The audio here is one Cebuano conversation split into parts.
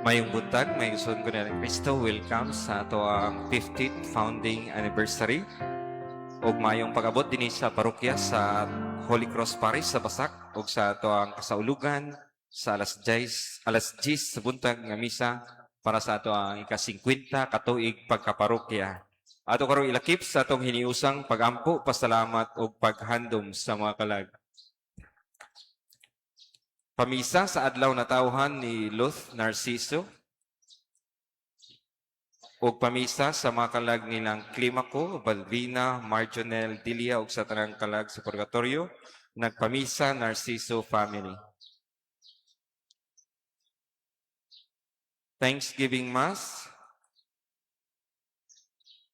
Mayong buntag, mga igsoon ko ni Kristo, welcome sa atoang 50th founding anniversary. Ug mayong pag-abot dinhi sa parokya sa Holy Cross Parish sa Basak ug sa atoang kasaulugan sa alas 10, alas 10 sa buntag nga misa para sa atoang ika-50 katuig pagkaparokya. Ato karong ilakip sa atong hiniusang pagampo, pasalamat ug paghandom sa mga kalag. Pamisa sa adlaw natawhan ni Luth Narciso ug pamisa sa mga kalag nilang Climaco, Balbina, Marjonel, Dilia ug sa tanang kalag sa Purgatorio, nagpamisa Narciso family. Thanksgiving Mass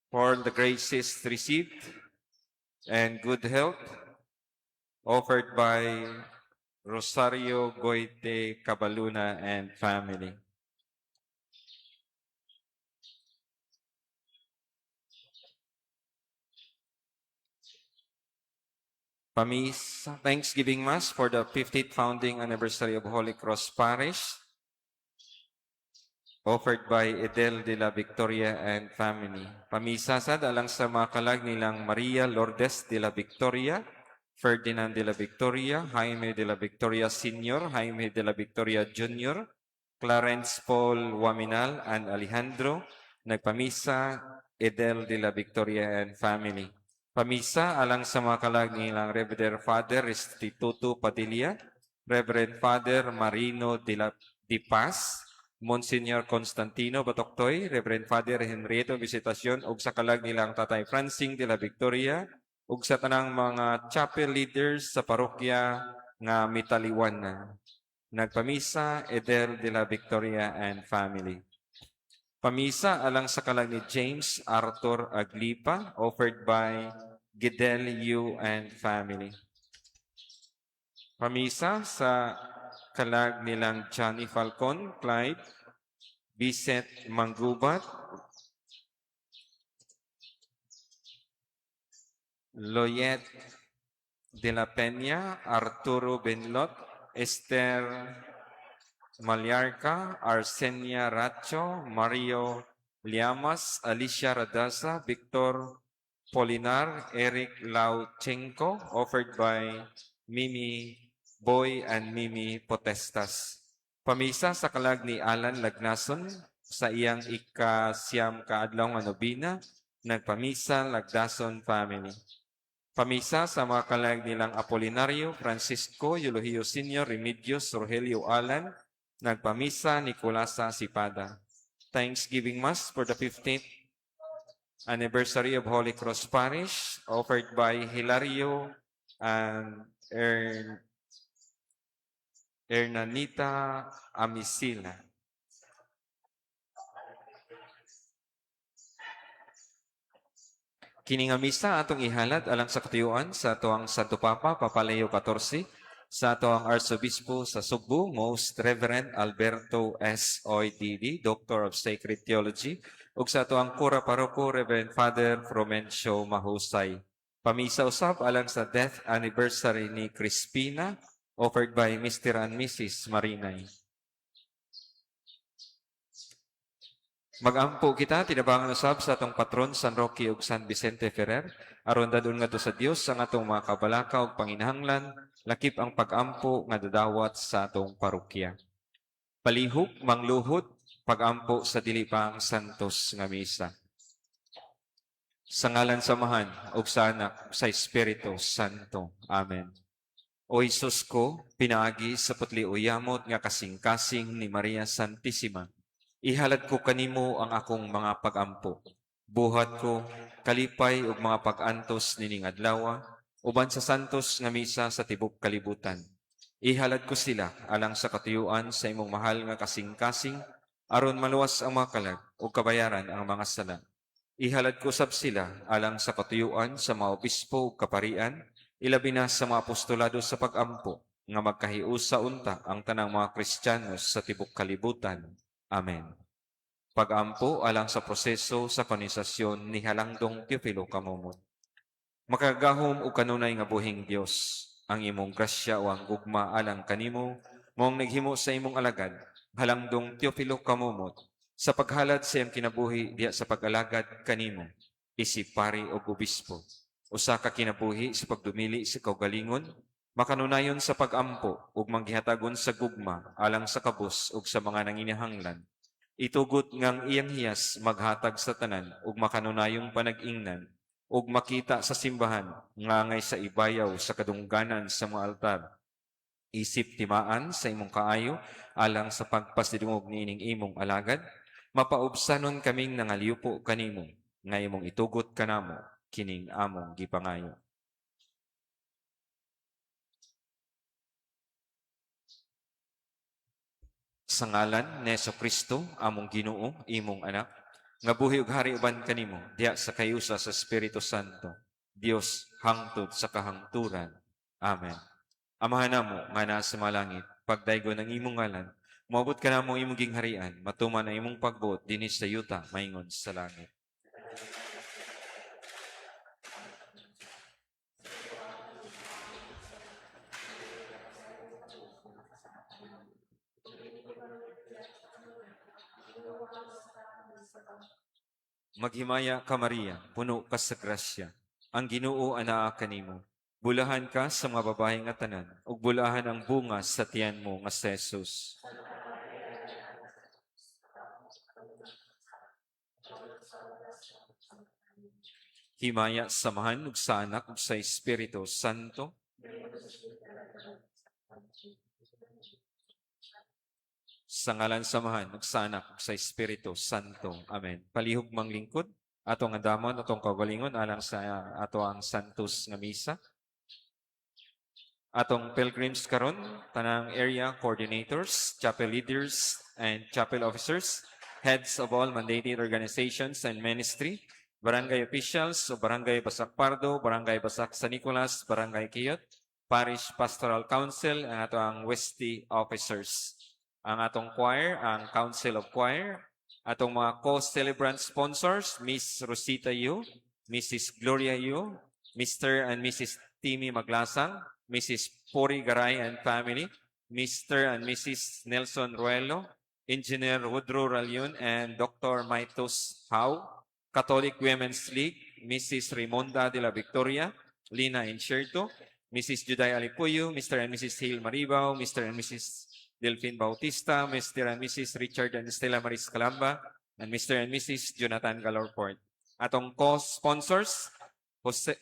for the graces received and good health offered by Rosario Goite Cabaluna and family. Pamis Thanksgiving Mass for the 50th founding anniversary of Holy Cross Parish, offered by Edel de la Victoria and family. Pamisa sad alang sa mga kalag nilang Maria Lourdes de la Victoria, Ferdinand de la Victoria, Jaime de la Victoria Sr., Jaime de la Victoria Jr., Clarence Paul Waminal and Alejandro, nagpamisa Edel de la Victoria and family. Pamisa alang sa mga kalag nilang Reverend Father Restituto Padilla, Reverend Father Marino de la de Paz, Monsignor Constantino Batoktoy, Reverend Father Henrieto Visitacion, ug sa kalag nilang Tatay Francing de la Victoria, ug sa tanang mga chapel leaders sa parokya nga mitaliwan na. Nagpamisa Edel de la Victoria and family. Pamisa alang sa kalag ni James Arthur Aglipa, offered by Gidel Yu and family. Pamisa sa kalag nilang Johnny Falcon, Clyde, Vicent Manggubat, Loyet de la Peña, Arturo Benlot, Esther Malyarka, Arsenia Racho, Mario Liamas, Alicia Radaza, Victor Polinar, Eric Lauchenko, offered by Mimi Boy and Mimi Potestas. Pamisa sa kalag ni Alan Lagnason sa iyang ika-9 kaadlaw nga nobina, nagpamisa Lagdason family. Pamisa sa mga kalag nilang Apolinario, Francisco, Eulogio Sr., Remedios, Rogelio Alan, nagpamisa Nicolasa Sipada. Thanksgiving Mass for the 15th anniversary of Holy Cross Parish, offered by Hilario and Hernanita Amisila. Kini nga misa atong ihalad alang sa katuyuan sa atoang Santo Papa, Papa Leo XIV, sa atoang Arsobispo sa Sugbo, Most Reverend Alberto S. OIDD, Doctor of Sacred Theology, ug sa atoang Kura Paroko, Reverend Father Frumencio Mahusay. Pamisa usab alang sa death anniversary ni Crispina, offered by Mr. and Mrs. Marinay. Magampo kita tinabangan usab sa atong patron San Roque ug San Vicente Ferrer aron dadon ngadto sa Dios ang atong mga kabalaka ug panginahanglan, lakip ang pagampo nga dadawat sa atong parokya. Palihog mangluhod pagampo sa dili pa ang santos nga misa. Sa ngalan sa Amahan ug sa Anak sa Espiritu Santo. Amen. O Hesus ko, pinaagi sa putli o yamot nga kasing-kasing ni Maria Santissima, ihalad ko kanimo ang akong mga pagampo. Buhat ko, kalipay ug mga pag-antos nining adlaw, uban sa santos nga misa sa tibok kalibutan. Ihalad ko sila alang sa katuyuan sa imong mahal nga kasing-kasing, aron maluwas ang mga kalag ug kabayaran ang mga sala. Ihalad ko sab sila alang sa katuyuan sa mga obispo ug kaparian, ilabi na sa mga apostolado sa pagampo, nga magkahiusa unta ang tanang mga Kristiyano sa tibok kalibutan. Amen. Pagampo alang sa proseso sa kanonisasyon ni Halangdong Teofilo Camomot. Makagagahom og kanunay nga buhing Dios, ang imong grasya o ang gugma alang kanimo, maong naghimo sa imong alagad Halangdong Teofilo Camomot, sa paghalad sa iyang kinabuhi diha sa pag-alagad kanimo, isip pari o obispo. Usa ka kinabuhi sa pagdumili sa kaugalingon, makanunayon sa pag-ampo ug manggihatagon sa gugma alang sa kabus ug sa mga nanginahanglan. Itugot ngang iyang hiyas maghatag sa tanan ug makanunayong panag-ingnan ug makita sa simbahan ngangay sa ibayaw sa kadungganan sa mga altar. Isip timaan sa imong kaayo alang sa pagpasidungog niining imong alagad, mapaubsanon kaming nangaliupo kanimo nga imong itugot kanamo kining among gipangayo. Sa ngalan ni Kristo, among Ginoo, imong anak, nga buhi ug hari uban kanimo diha sa kayusa sa Espiritu Santo, Dios hangtod sa kahangturan. Amen. Amahan namo nga naa sa mga langit, pagdaygon ang imong ngalan, moabot kanamo ang imong gingharian, matuman ang imong pagbuot dinhi sa yuta maingon sa langit. Maghimaya ka, Maria, puno ka sa grasya. Ang Ginoo anaa kanimo. Bulahan ka sa mga babae nga tanan, ug bulahan ang bunga sa tiyan mo nga si Jesus. Himaya sa Amahan ug sa Anak ug sa Espiritu Santo. Sa ngalan sa Amahan ug sa Anak ug sa Espiritu Santo. Amen. Palihog manglingkod atong andamon atong kaugalingon alang sa ato ang Santos nga misa. Atong pilgrims karon, tanang area coordinators, chapel leaders and chapel officers, heads of all mandated organizations and ministry, barangay officials of Barangay Basak Pardo, Barangay Basak San Nicolas, Barangay Quiyot, Parish Pastoral Council, ang ato ang Westy officers. Ang atong choir, ang Council of Choir, atong mga co-celebrant sponsors, Miss Rosita Yu, Mrs. Gloria Yu, Mr. and Mrs. Timmy Maglasang, Mrs. Pori Garay and family, Mr. and Mrs. Nelson Ruelo, Engineer Woodrow Ralion and Dr. Maitos Howe, Catholic Women's League, Mrs. Raimonda de la Victoria, Lina Inserto, Mrs. Juday Alipuyo, Mr. and Mrs. Hale Maribao, Mr. and Mrs. Delphine Bautista, Mr. and Mrs. Richard and Stella Maris Calamba, and Mr. and Mrs. Jonathan Galorport. Atong co-sponsors, Jose,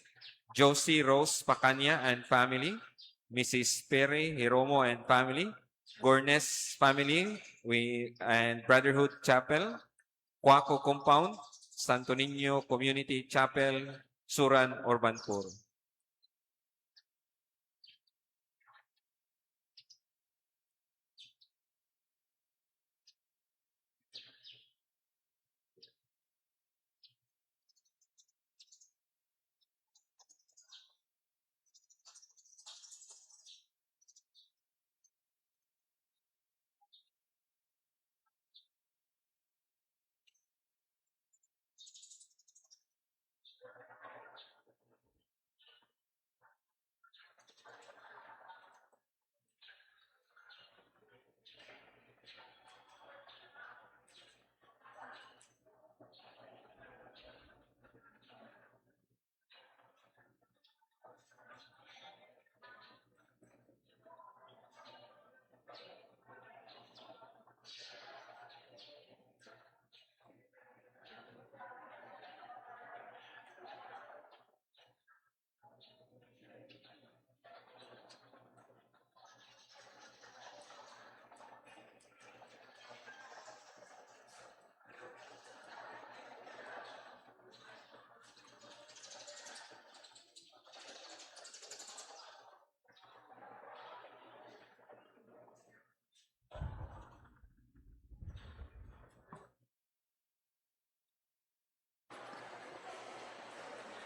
Josie Rose Pacanya and family, Mrs. Perry Hiromo and family, Gornes family, we and Brotherhood Chapel, Cuaco Compound, Santo Niño Community Chapel, Suran, Urbanpur.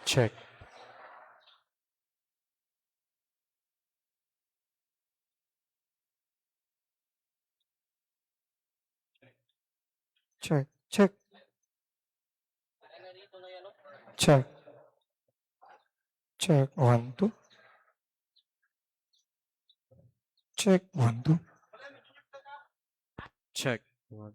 Check. Check. Check. Check. Check. One, two. Check. One, two. Check. One.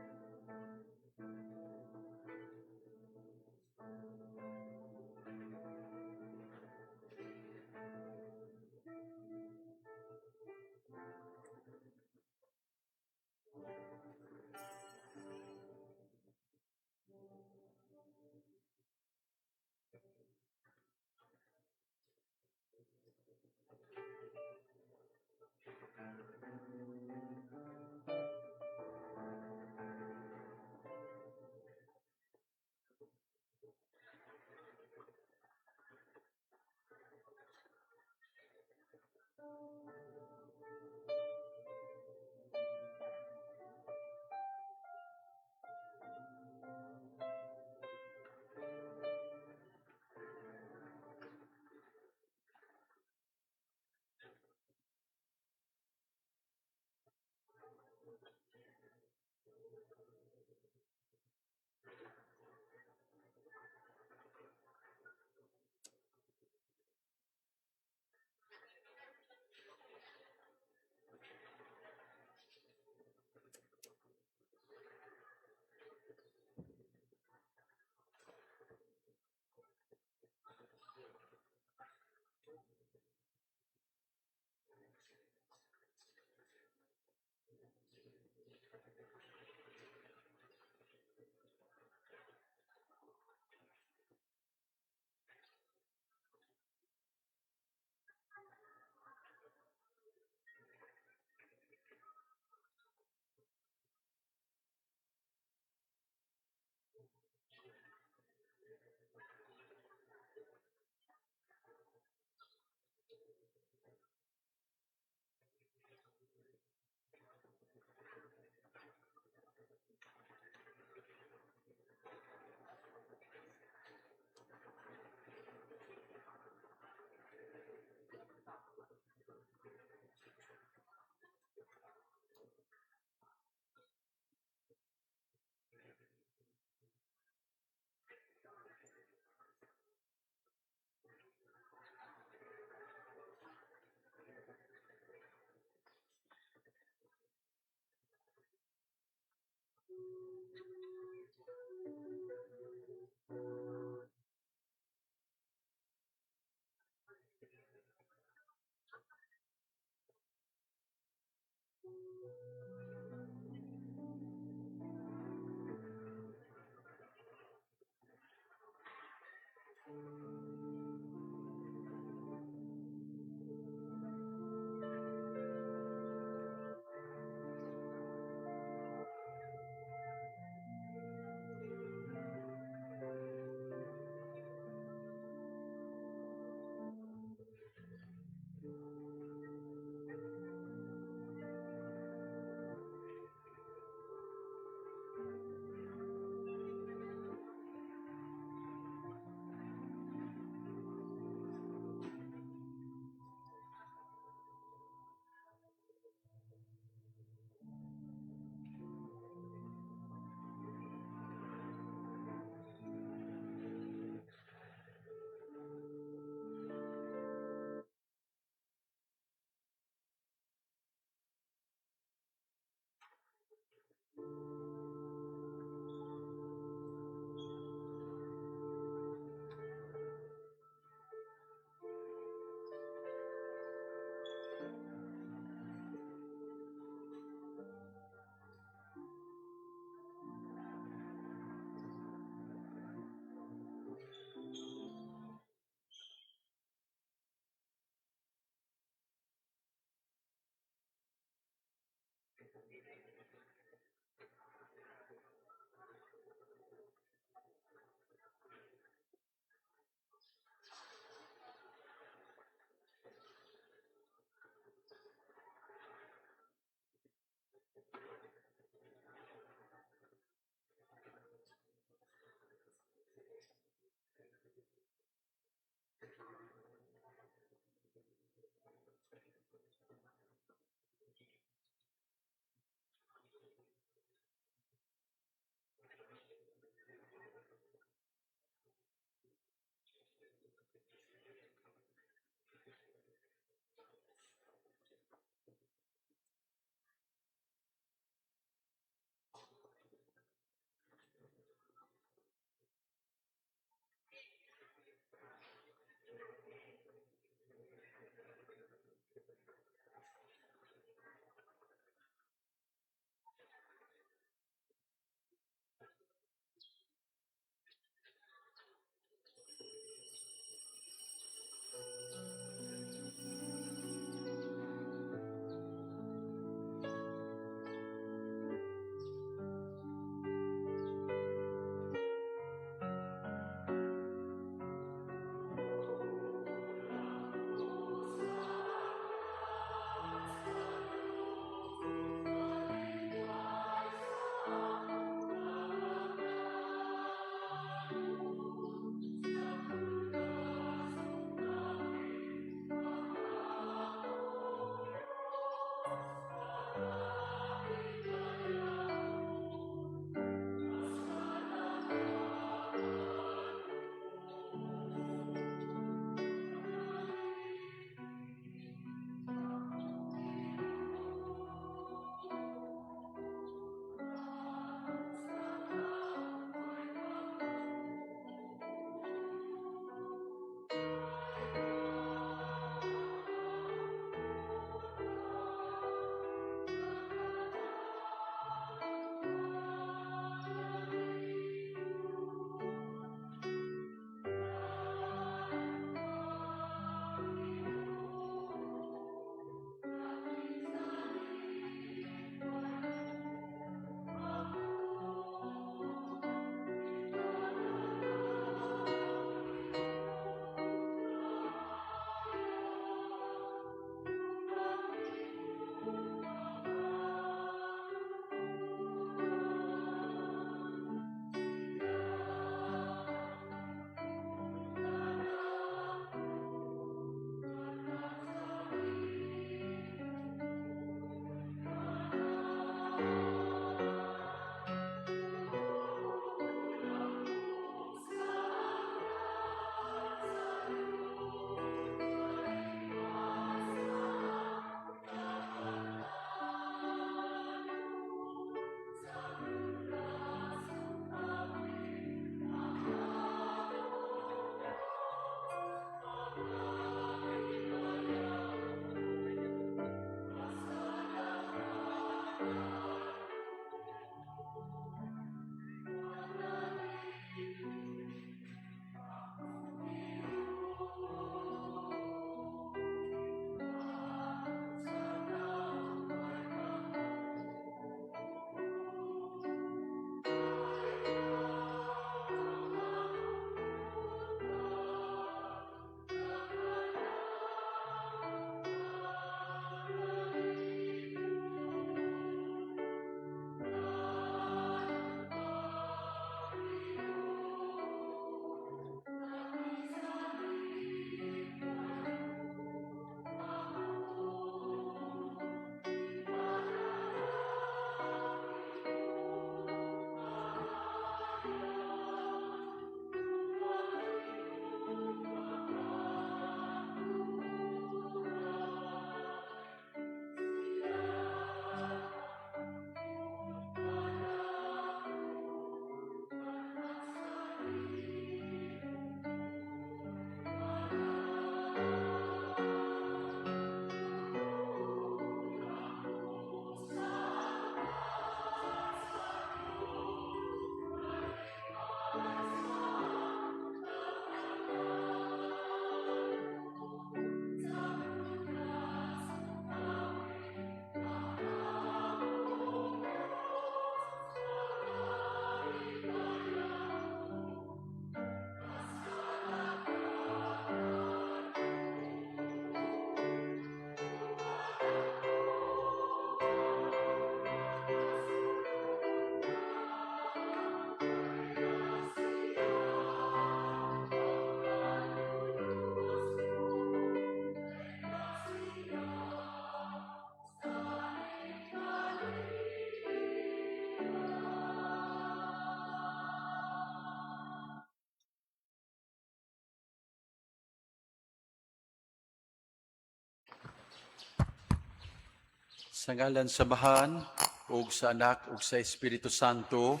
Sa ngalan sa Amahan, ug sa Anak, ug sa Espiritu Santo,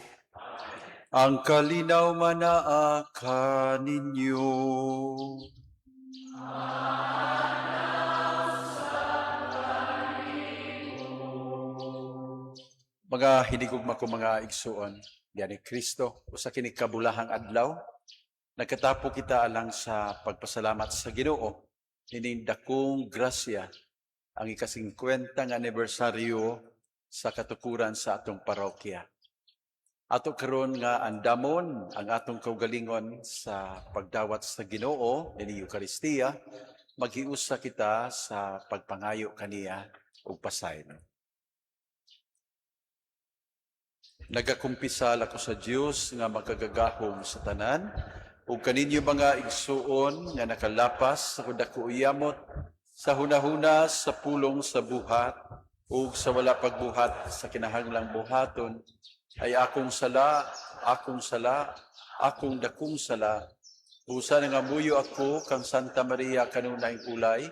ang kalinaw manaa kaninyo. Mga hinigugma ko, mga igsuon, ni Kristo, usa kini kabulahang adlaw, nagkatapo kita alang sa pagpasalamat sa Ginoo nining dakong grasya, ang ika-50 nga anibersaryo sa katukuran sa atong parokya. Ato karon nga andamon ang atong kaugalingon sa pagdawat sa Ginoo nining Eukaristiya, maghiusa kita sa pagpangayo kaniya ug pasaylo. Nagakumpisal ako sa Dios nga makagagahom sa tanan ug kaninyo, mga igsuon, nga nakalapas sa dako yamot sa hunahuna, sa pulong, sa buhat ug sa wala pagbuhat sa kinahanglang buhaton, ay akong sala, akong sala, akong dakong sala. Busa nangamuyo ako kang Santa Maria, kanunayng ulay,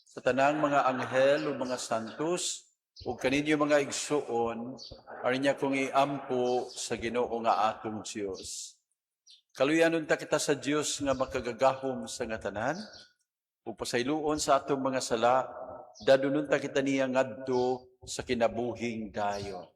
sa tanang mga anghel ug mga santos, ug kaninyo, mga igsuon, aron niya kong iampo sa Ginoo nga atong Dios. Kaluyan unta kita sa Dios nga makagagahom sa nga tanan, ug pasayloon sa atong mga sala, dadon unta kita niya ngadto sa kinabuhing dayon.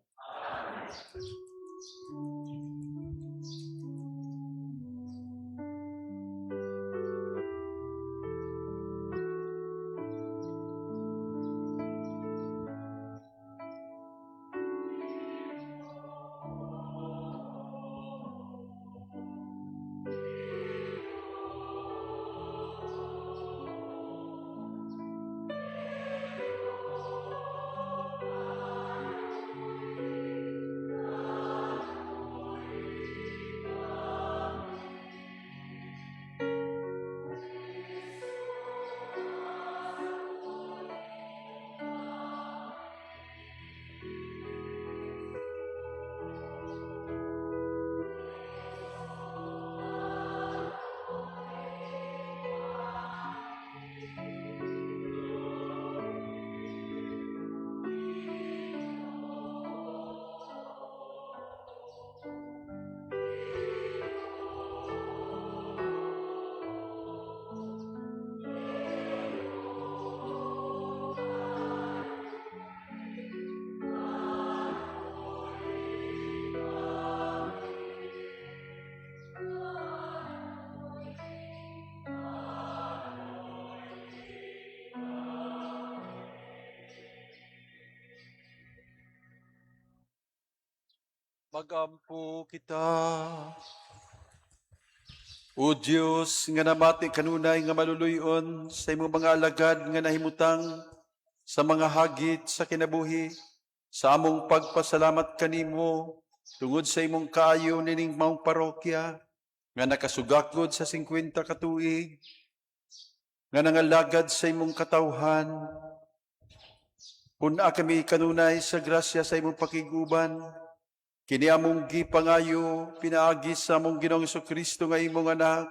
Magampo kita. O Dios, nga namati kanunay nga maluluyon sa imong mga alagad nga nahimutang sa mga hagit sa kinabuhi, sa among pagpasalamat kanimo tungod sa imong kaayo nining maong parokya nga nakasugakod sa 50 ka tuig nga nangalagad sa imong katawhan, pun-a kami kanunay sa grasya sa imong pakiguban. Kini among gipangayo pinaagi sa among Ginoong Kristo nga imong Anak,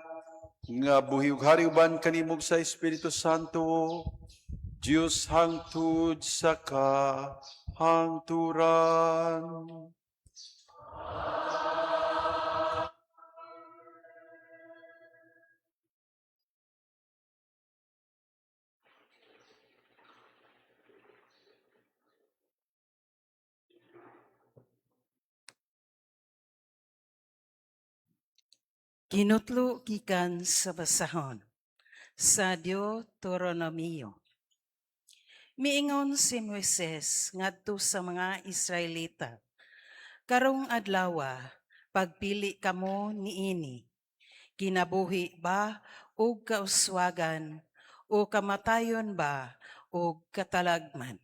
nga buhi ug hari uban kanimo sa Espiritu Santo, Dios hangtod sa kahangturan. Kinutlo gikan sa basahon sa Deuteronomio. Miingon si Moises ngadto sa mga Israelita, "Karong adlawa pagpili kamo niini: kinabuhi ba ug kauswagan o kamatayon ba ug katalagman.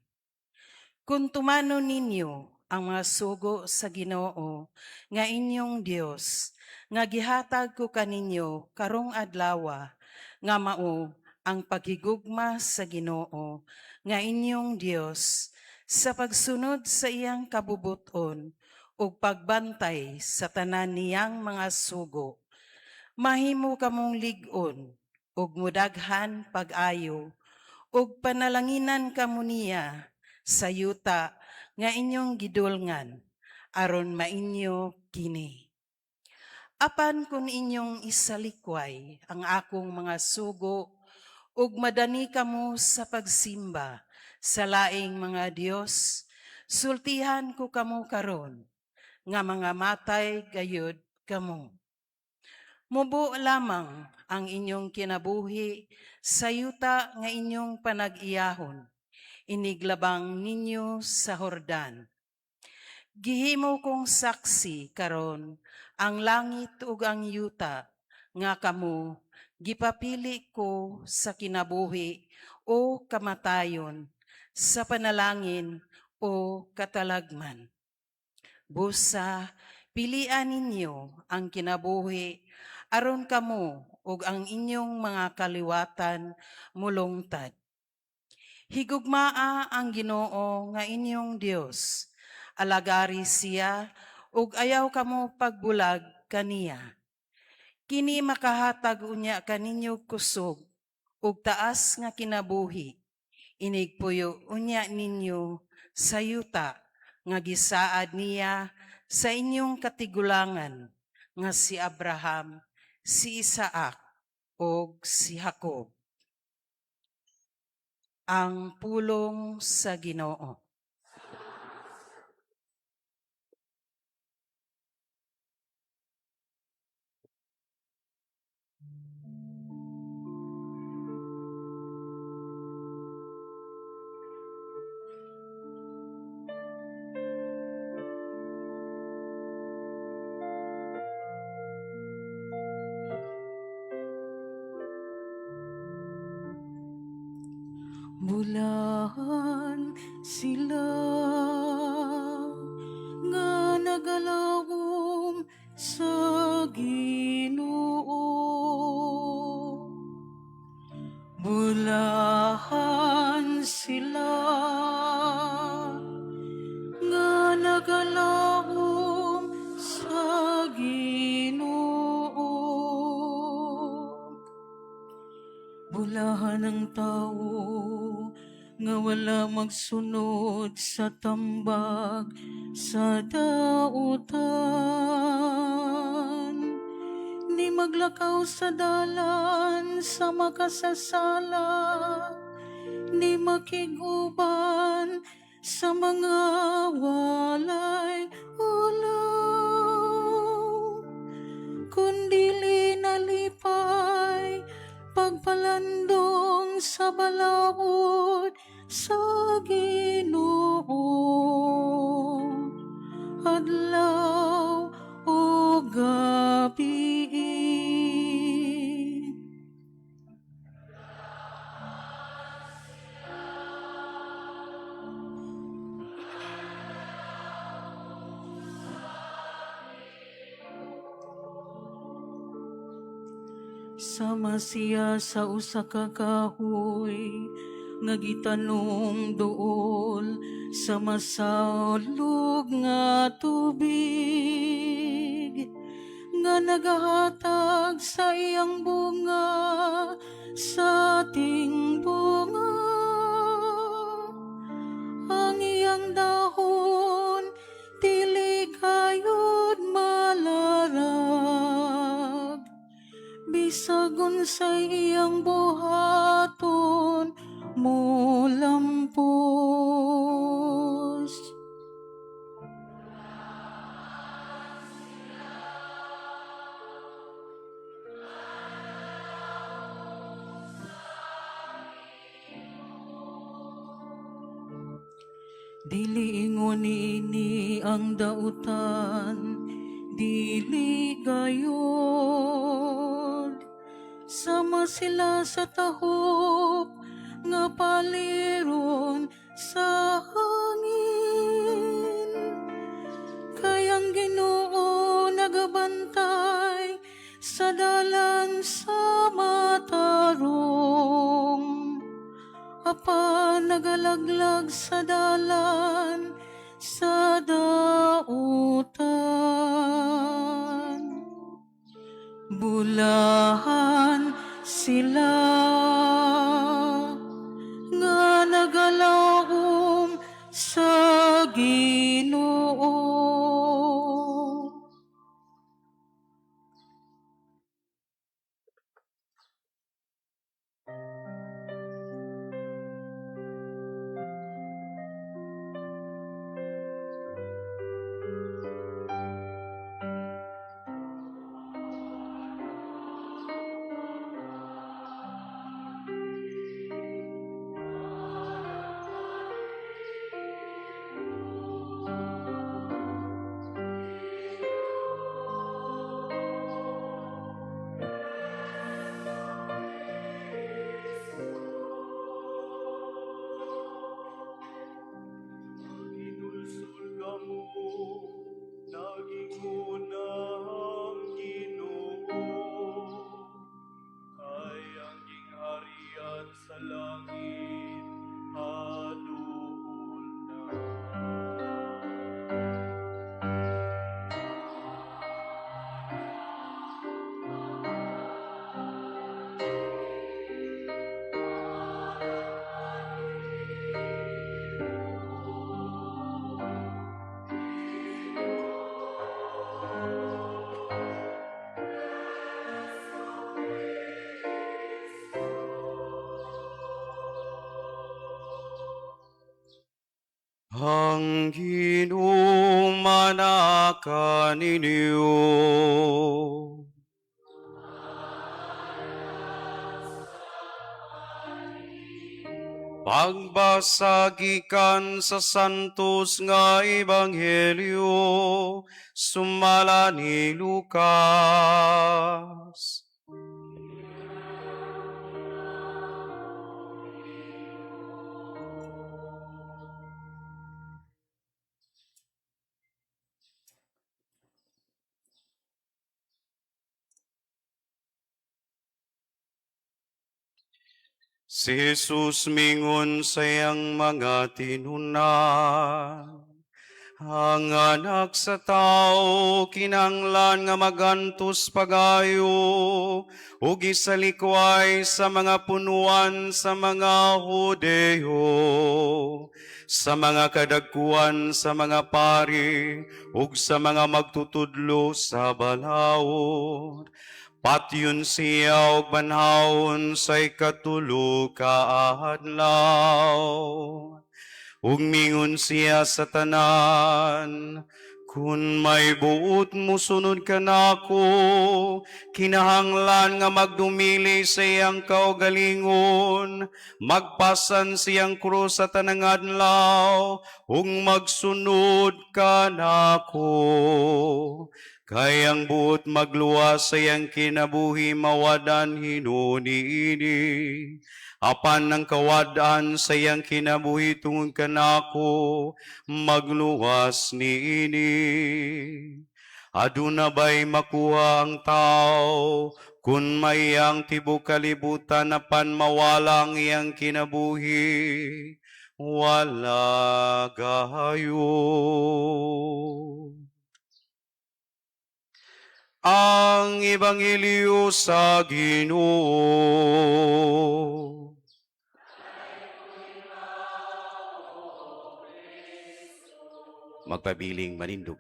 Kung tumanon ninyo ang mga sugo sa Ginoo nga inyong Dios nga gihatag ko kaninyo karong adlawa, nga mao ang paghigugma sa Ginoo nga inyong Dios sa pagsunod sa iyang kabubut-on ug pagbantay sa tanan niyang mga sugo, mahimo kamong lig-on ug mudaghan pag-ayo ug panalanginan kamo niya. sa yuta nga inyong gidulngan aron mainyo kini. Apan kung inyong isalikway ang akong mga sugo ug madani kamo sa pagsimba sa laing mga Dios, sultihan ko kamo karon nga mga matay gayud kamo. Mubo lamang ang inyong kinabuhi sa yuta nga inyong panag-iyahon, iniglabang ninyo sa Hordan. Gihimo kong saksi karon ang langit ug ang yuta nga kamo gipapili ko sa kinabuhi o kamatayon, sa panalangin o katalagman. Busa, pilian ninyo ang kinabuhi aron kamo ug ang inyong mga kaliwatan mulungtad. Higugmaa ang Ginoo nga inyong Dios. Alagari siya ug ayaw kamo pagbulag kaniya. Kini makahatag unya kaninyo kusog ug taas nga kinabuhi. Inigpuyo unya ninyo sa yuta nga gisaad niya sa inyong katigulangan nga si Abraham, si Isaac ug si Jacob. Ang pulong sa Ginoo. Bulahan sila nga nagalawom sa Ginoo. Bulahan sila nga nagalawom sa Ginoo. Bulahan ang tao nga wala magsunod sa tambag sa dautan, ni maglakaw sa dalan sa makasasala, ni makiguban sa mga walay ulaw, kundili nalipay pagpalandong sa balaod sa Ginoo adlaw o gabi. Sama siya sa usa ka kahoy nga gitanom duol sa masaulog nga tubig, nga nagahatag sa iyang bunga sa bunga. Ang iyang dahon dili gayud malarag, bisag unsay iyang buhaton molampos. Dili ingon niini ang dautan, dili gayod. Sama sila sa tahop nga paliron sa hangin. Kay ang Ginoo nagabantay sa dalan sa matarong, apan nagalaglag sa dalan sa dautan. Bulahan sila nga nagalawom Ang Ginoo manaa kaninyo. Pagbasa gikan sa Santos nga Ebanghelyo sumala ni Lucas. Si Jesus mingon sa iyang mga tinunan, "Ang Anak sa Tao kinahanglan nga magantos pagayo ug isalikway sa mga punuan sa mga Hudeo, sa mga kadagkuan sa mga pari ug sa mga magtutudlo sa balaod. Patyon siya og banhawon sa ikatulo ka adlaw." Ug mingon siya sa tanan, "Kung may buot musunod kanako, kinahanglan nga magdumili sa iyang kaugalingon, magpasan sa iyang krus sa tanang adlaw, ug magsunod kanako. Kay ang buot magluwas sa iyang kinabuhi mawadan hinuon niini. Apan ang kawad-an sa iyang kinabuhi tungod kanako, magluwas niini. Aduna bay makuha ang tao kung maiyang tibok kalibutan apan mawala ang iyang kinabuhi? Wala gayo." Ang Ebanghelyo sa Ginoo. Magpabiling manindog.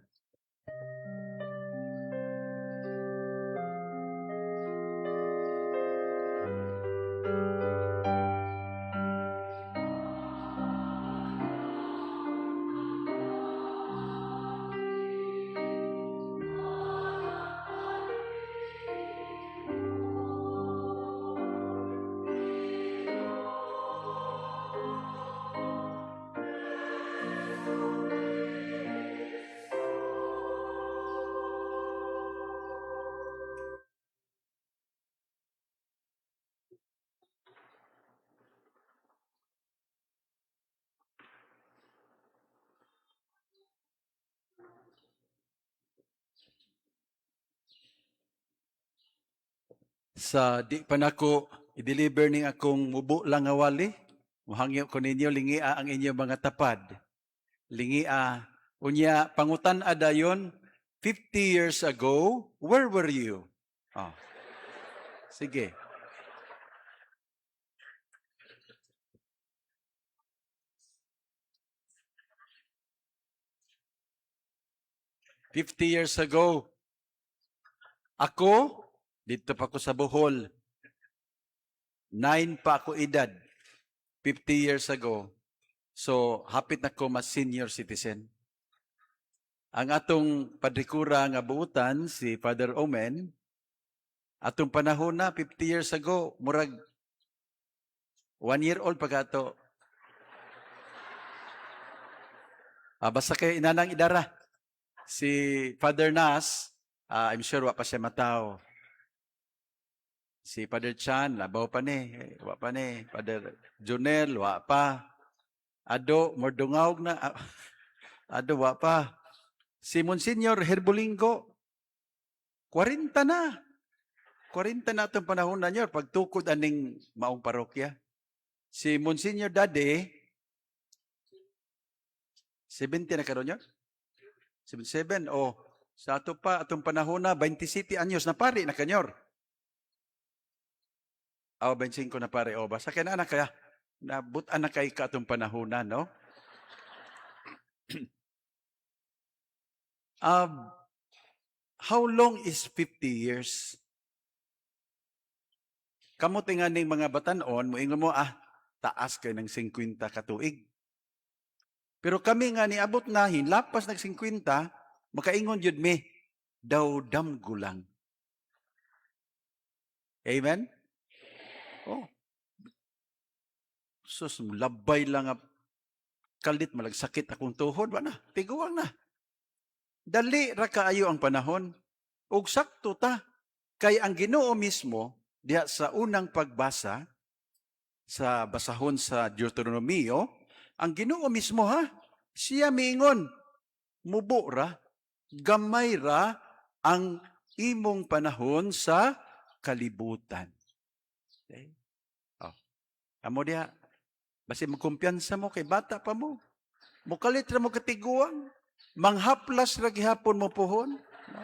Sa di pa nako i-deliver ning akong mubo lang nga wali, muhangyo ko ninyo, lingia ang inyong mga tapad. Lingia. Unya, pangutan dayon, 50 years ago, where were you? Oh. Sige. 50 years ago, ako, didto pa ko sa Bohol. 9 pa ako edad. 50 years ago. So, hapit na ko mas senior citizen. Ang atong padrikura nga buutan, si Father Omen, atong panahon na, 50 years ago, murag 1 year old pa kato. Ah, basta kay inanang idara. Si Father Nas, I'm sure wa pa siya mataw. Si Father Chan, labaw pa ni. Eh, wa pa ni. Father Junel, wa pa. Ado, mordungawg na. Ah, Ado, wa pa. Si Monsignor Herbolingo, 40 na. 40 na itong panahon na niyo, pagtukod aning maong parokya. Si Monsignor Dade, 70 na karon niyo? 77, o sa ato pa, atong panahon na, 27 anyos na pari na kanyor. Oh, 25 na pare. O, basta kaya na kaya nabutan na kay ka atong panahon na, no? How long is 50 years? Kamo tinganing mga batanon, moingon mo, ah, taas kay ng 50 katuig. Pero kami nga niabot na hinlapas nag 50, makaingon jud mi, daw damgo lang. Amen? Oh. Sus, labay lang nga kalit, malagsakit akong tuhod, wa na, tiguang na. Dali ra kaayo ang panahon. Ug sakto ta kay ang Ginoo mismo diha sa unang pagbasa sa basahon sa Deuteronomio, ang Ginoo mismo ha, siya miingon, mubo ra, gamay ra ang imong panahon sa kalibutan. Okay? Oh. Amo diha, basi magkumpiyansa mo kay bata pa mo. Mukalit ra mo katiguang. Manghaplas ra gihapon mo puhon. No?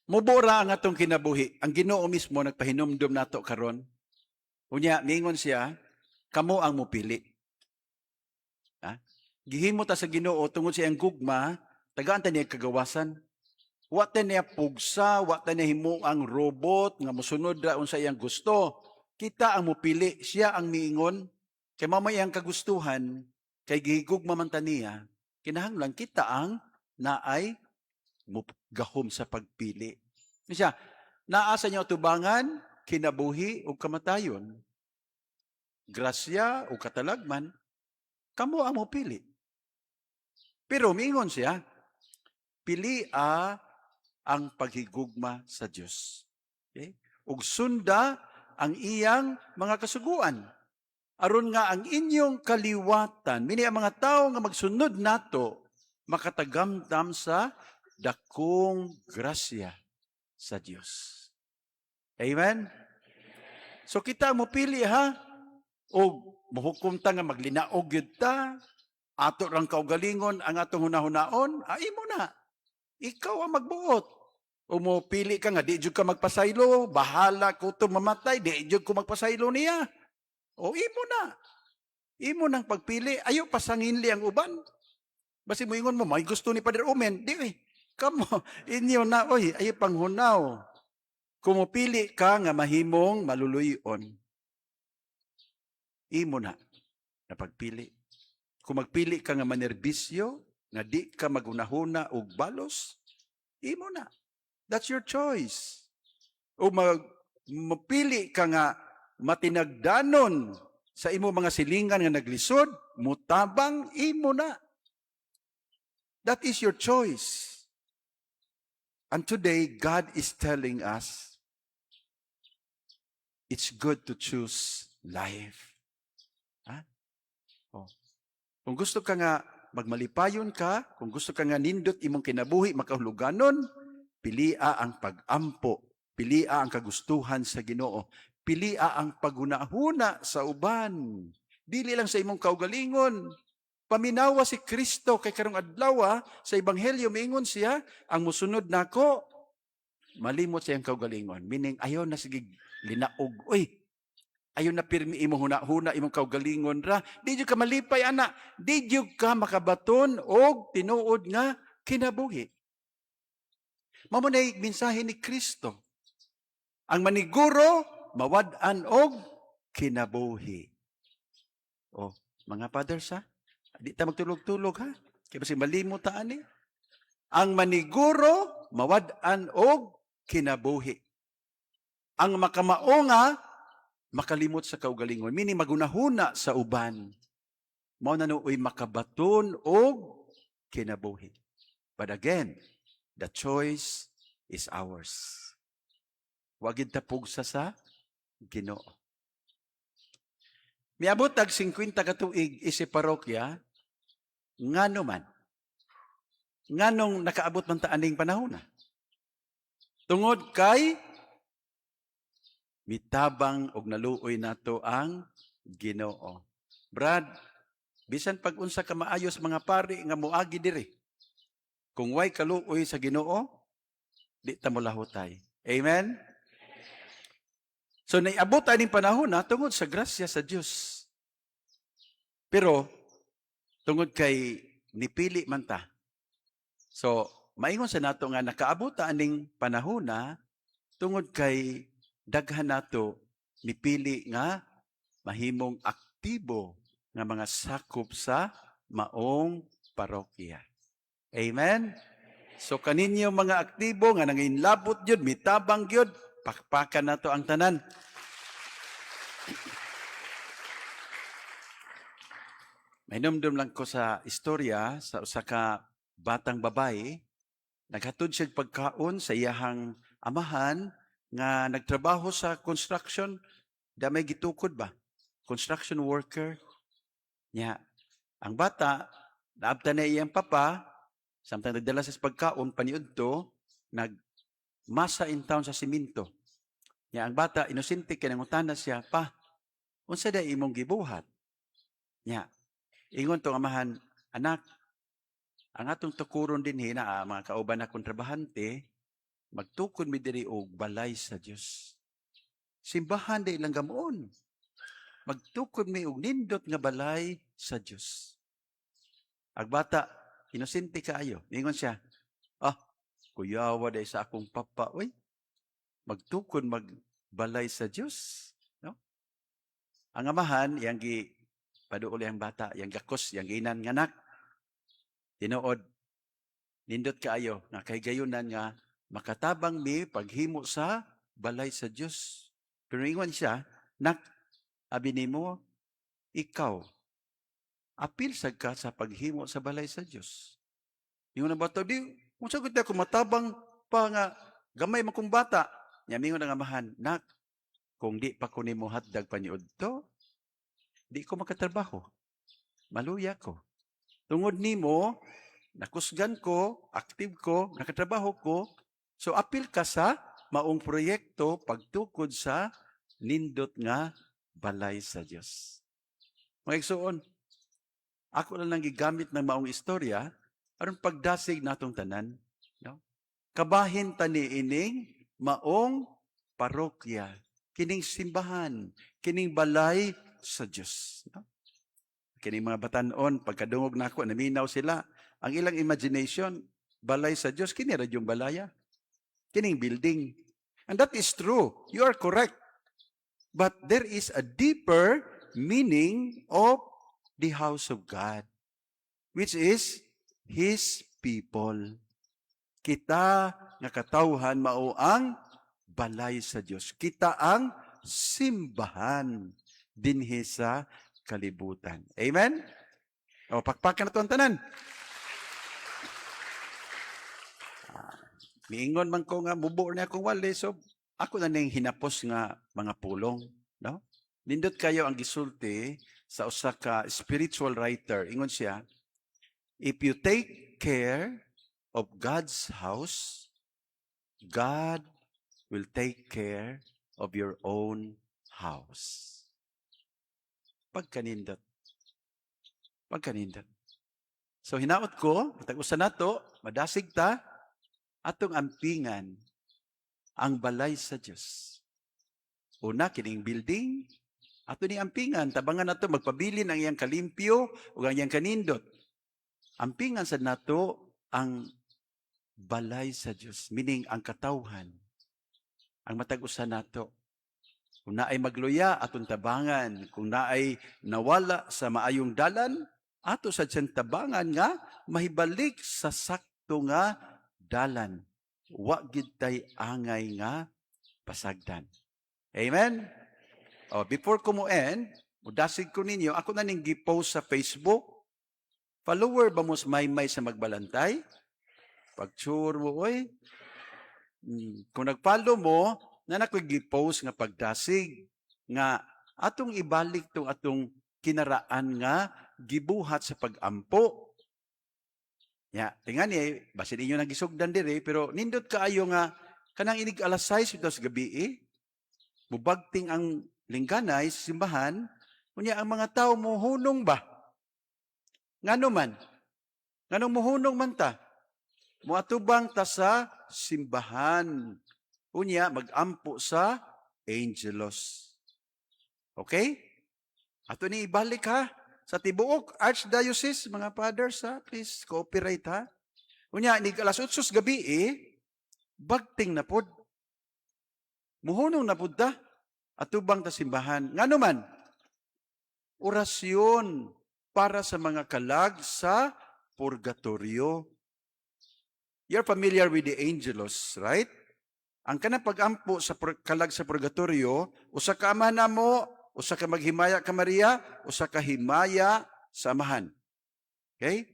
Mubo ra ang atong kinabuhi. Ang Ginoo mismo nagpahinumdum nato karon. Unya, miingon siya, kamo ang mupili. Ha? Gihimo ta sa Ginoo tungod sa iyang gugma, tagaan ta niya kagawasan. Wa ta niya pugsa, wa ta niya himo ang robot nga mosunod ra unsa iyang gusto. Kita ang mupili, siya ang miingon. Kay mao may iyang kagustuhan, kay gihigugma man ta niya, kinahanglan kita ang naay gahom sa pagpili. Siya, naa sa inyo tubangan, kinabuhi o kamatayon, grasya o katalagman, kamo ang mupili. Pero mingon siya, pilia ang paghigugma sa Dios. Okay? Ug sunda ang iyang mga kasuguan. Aron nga ang inyong kaliwatan, mini ang mga tao nga magsunod nato, makatagamtam sa dakong grasya sa Dios. Amen? So kita mo pili ha, o muhukom ta nga maglinaog gyud ta, ato rang kaugalingon ang atong hunahunaon, ay mo na. Ikaw ang magbuot. O mo pili ka nga di jud ka magpasaylo, bahala ko to mamatay, di jud ko magpasaylo niya. O imo na. Imo nang pagpili, ayo pasanginli ang uban. Basi moingon mo, may gusto ni Pader Omen, di eh. Kamo, inyo na, oy, ayo panghunaw. Kung mopili ka nga mahimong maluluyon, imo na na pagpili. Kung magpili ka nga manerbisyo, nga di ka magunahuna og balos, imo na. That's your choice. O mapili ka nga matinagdanon sa imo mga silingan nga naglisod, mutabang, imo na. That is your choice. And today, God is telling us, it's good to choose life. Ha? Oh. Kung gusto ka nga magmalipayon ka, kung gusto ka nga nindot imong kinabuhi makahuluganon, pilia ang pag-ampo, pilia ang kagustuhan sa Ginoo, pilia ang paghunahuna sa uban. Dili lang sa imong kaugalingon. Paminawa si Kristo kay karong adlaw sa ebanghelyo miingon siya, ang musunod nako malimot sa iyang kaugalingon. Meaning ayaw na sige linaog. Uy, ayaw na pirmi imo huna-huna imong kaugalingon ra. Di jud ka malipay ana. Di jud ka makabaton og tinuod nga kinabuhi. Mao man ay mensahe ni Kristo. Ang maniguro mawad-an og kinabuhi. Oh, mga fathers ha, di ta magtulog-tulog ha. Kay basi malimot ta ani. Ang maniguro mawad-an og kinabuhi. Ang makamao nga makalimot sa kaugalingon, meaning magunahuna sa uban. Mao na nuoy makabaton og kinabuhi. But again, the choice is ours. Wa gid ta pugsa sa Ginoo. Miabot tag 50 ka tuig isip parokya, ngano man? Nganong nakaabot man ta aning panahon na? Tungod kay mitabang og naluoy nato ang Ginoo. Brad, bisan pag unsa ka maayos mga pari nga moagi diri, kung way kaluoy sa Ginoo, di ta molahutay. Amen? So naiabot aning panahon na tungod sa grasya sa Dios. Pero tungod kay nipili man ta. So maingon sa nato nga nakaabot ta aning panahon na tungod kay daghan nato nipili nga mahimong aktibo nga nga mga sakop sa maong parokya. Amen? So kaninyo mga aktibo nga nanginlabot yun, mitabang yun, pakpakan nato ang tanan. Mainumdum lang ko sa istorya sa usa ka batang babae, naghatod siya pagkaon sa iyahang amahan nga nagtrabaho sa construction, damay gitukod ba? Construction worker. Nya, ang bata, naabta na iyang papa, samtang nagdala sa pagkaon, paniudto, nagmasa in town sa simento. Nya, ang bata, inosente kay nangutana siya, "Pa, unsa day imong gibuhat?" Nya, ingon tong amahan, "Anak, ang atong tukuron dinhi na mga kauban akong trabahante, magtukod mi diri og balay sa Dios. Simbahan di lang gamuon. Magtukod mi og nindot nga balay sa Dios." Ag bata, inosente kaayo. Ingon siya, "Ah, kuyawa day sa akong papa, oy. Magtukod magbalay sa Dios." No? Ang amahan, iyang gi paduol ang bata, iyang gakos, iyang ginan nga, "Anak, tinuod, nindot kaayo nga kahigayunan nga makatabang mi paghimo sa balay sa Dios." Pero ingon siya, "Nak, abi nimo, ikaw, apil sad ka sa paghimo sa balay sa Dios." Ingon ang bata, "Di, unsa gud ako matabang pa nga gamay man kong bata?" Nya mingon ang amahan, "Nak, kung di pa ko nimo hatdag paniudto, di ko makatrabaho. Maluya ko. Tungod nimo, nakusgan ko, active ko, nakatrabaho ko, so apil ka sa maong proyekto pagtukod sa nindot nga balay sa Dios." Mga igsuon, ako lang lang gigamit ng maong istorya aron pagdasig natong tanan, no? Kabahin tani ining maong parokya, kining simbahan, kining balay sa Dios, no? Kining mga batanon, pagkadungog nako, naminaw sila. Ang ilang imagination, balay sa Dios, kini ra yung balaya. Kining building. And that is true. You are correct. But there is a deeper meaning of the house of God, which is His people. Kita nga katawhan mao ang balay sa Dios. Kita ang simbahan dinhi sa kalibutan. Amen? O, pakpakan na to ang tanan. Miingon man ko nga mubo na akong wali, so ako na ning hinapos nga mga pulong, no? Nindot kayo ang gisulti sa usa ka spiritual writer. Ingon siya, "If you take care of God's house, God will take care of your own house." Pagkanindot. Pagkanindot. So hinaot ko, matag usa nato, madasig ta, atong ampingan ang balay sa Dios. Una, kining building, ato ni ampingan, tabangan nato magpabilin ang iyang kalimpyo ug ang iyang kanindot. Ampingan sad nato ang balay sa Dios, meaning ang katawhan, ang matag usa nato. Kung naay magluya, atong tabangan. Kung naay nawala sa maayong dalan, ato sa siyang tabangan nga mahibalik sa sakto nga dalan. Wa gid tay angay nga pasagdan. Amen? Oh, before ko mo end, mudasig ko ninyo, ako na ning gi-post sa Facebook. Follower ba mo sa Maymay sa Magbalantay? Pagtsure mo, oy. Kung nag-follow mo, na nakoy gi-post nga pagdasig nga atong ibalik tong atong kinaraan nga gibuhat sa pag-ampo. Ya, tingani eh, basin inyo nang gisugdan diri, pero nindot kaayo nga kanang inig alas 6 bitaw sa gabi eh, mubagting ang lingganay sa simbahan, unya ang mga tao mohunong ba? Ngano man? Nganong mohunong man ta? Moatubang ta sa simbahan. Unya magampo sa Angelus. Okay? Ato ni ibalik ha sa tibuok Archdiocese, mga fathers ha, please cooperate ha. Unya ni alas 8 sa gabi eh, bagting na pod. Muhunong na pud ta atubang ta simbahan. Ngano man? Orasyon para sa mga kalag sa purgatorio. You're familiar with the Angelus, right? Ang kanang pagampo sa kalag sa purgatorio, usa ka Amahan namo, usa ka Maghimaya ka Maria, usa ka Himaya sa Amahan. Okay?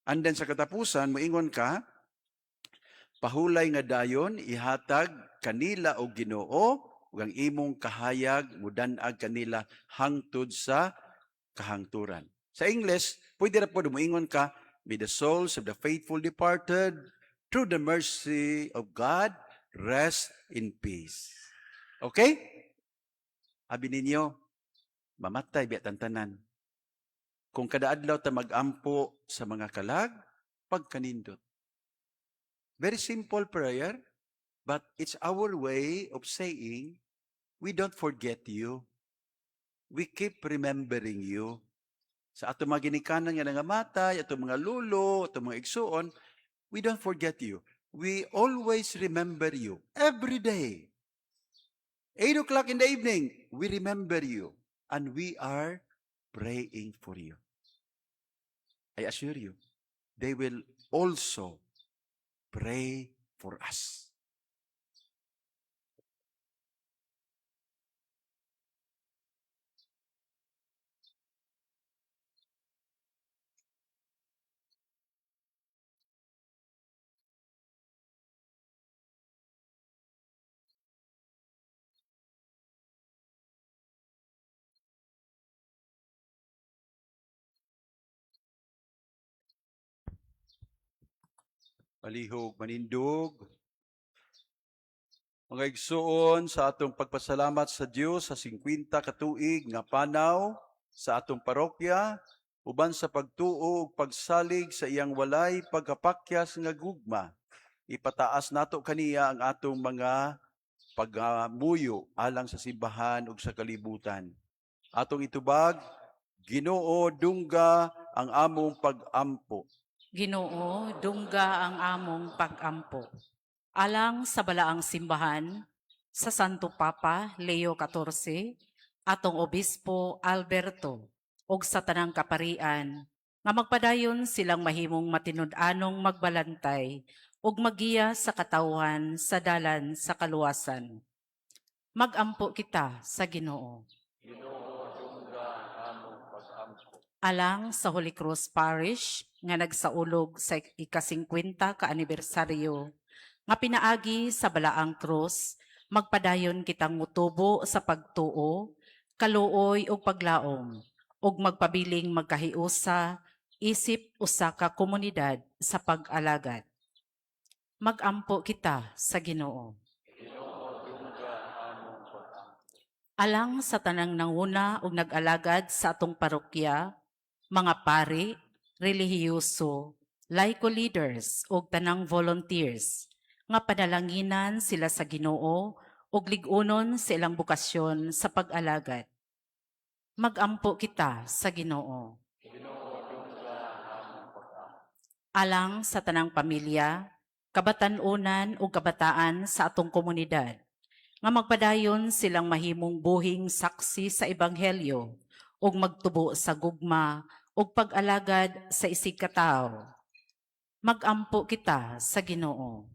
And then sa katapusan, moingon ka, "Pahulay nga dayon ihatag kanila og Ginoo ug ang imong kahayag mudan-ag kanila hangtod sa kahangturan." Sa English, pwede ra pod moingon ka, "May the souls of the faithful departed, through the mercy of God, rest in peace." Okay? Abi ninyo, mamatay biya tang tanan. Kung kada adlaw ta magampo sa mga kalag, pagkanindot. Very simple prayer, but it's our way of saying, we don't forget you. We keep remembering you. Sa atong mga ginikanan nga nangamatay, atong mga lolo, atong mga igsuon, we don't forget you. We always remember you every day. 8 o'clock in the evening, we remember you and we are praying for you. I assure you, they will also pray for us. Palihog manindog. Mga igsuon, sa atong pagpasalamat sa Dios sa 50 ka tuig nga panaw sa atong parokya uban sa pagtuo ug pagsalig sa iyang walay pagkapakyas nga gugma, ipataas nato kaniya ang atong mga pagmuyo alang sa simbahan ug sa kalibutan. Atong itubag, Ginoo, dungga ang among pagampo. Ginoo, dungga ang among pagampo. Alang sa balaang simbahan, sa Santo Papa Leo XIV, atong Obispo Alberto, ug sa tanang kaparian, nga magpadayon silang mahimong matinud-anong magbalantay ug magiya sa katawhan sa dalan sa kaluwasan. Magampo kita sa Ginoo. Ginoo, dungga ang among pagampo. Alang sa Holy Cross Parish nga nagsaulog sa ika-50 ka anibersaryo nga pinaagi sa Balaang Cross, magpadayon kitang mutubo sa pagtuo, kaluoy ug paglaom ug magpabiling magkahiusa isip usa ka komunidad sa pag-alagad. Magampo kita sa Ginoo. Ginoo, dungga ang among pagampo. Alang sa tanang nanguna ug nag-alagad sa atong parokya, mga pari, relihiyoso, laiko leaders ug tanang volunteers, nga panalanginan sila sa Ginoo ug lig-unon sa ilang bokasyon sa pag-alagad. Magampo kita sa Ginoo. Ginoo, dungga ang among pagampo. Alang sa tanang pamilya, kabatan-unan ug kabataan sa atong komunidad, nga magpadayon silang mahimong buhing saksi sa ebanghelyo ug magtubo sa gugma ug pag-alagad sa isigkatawo. Magampo kita sa Ginoo.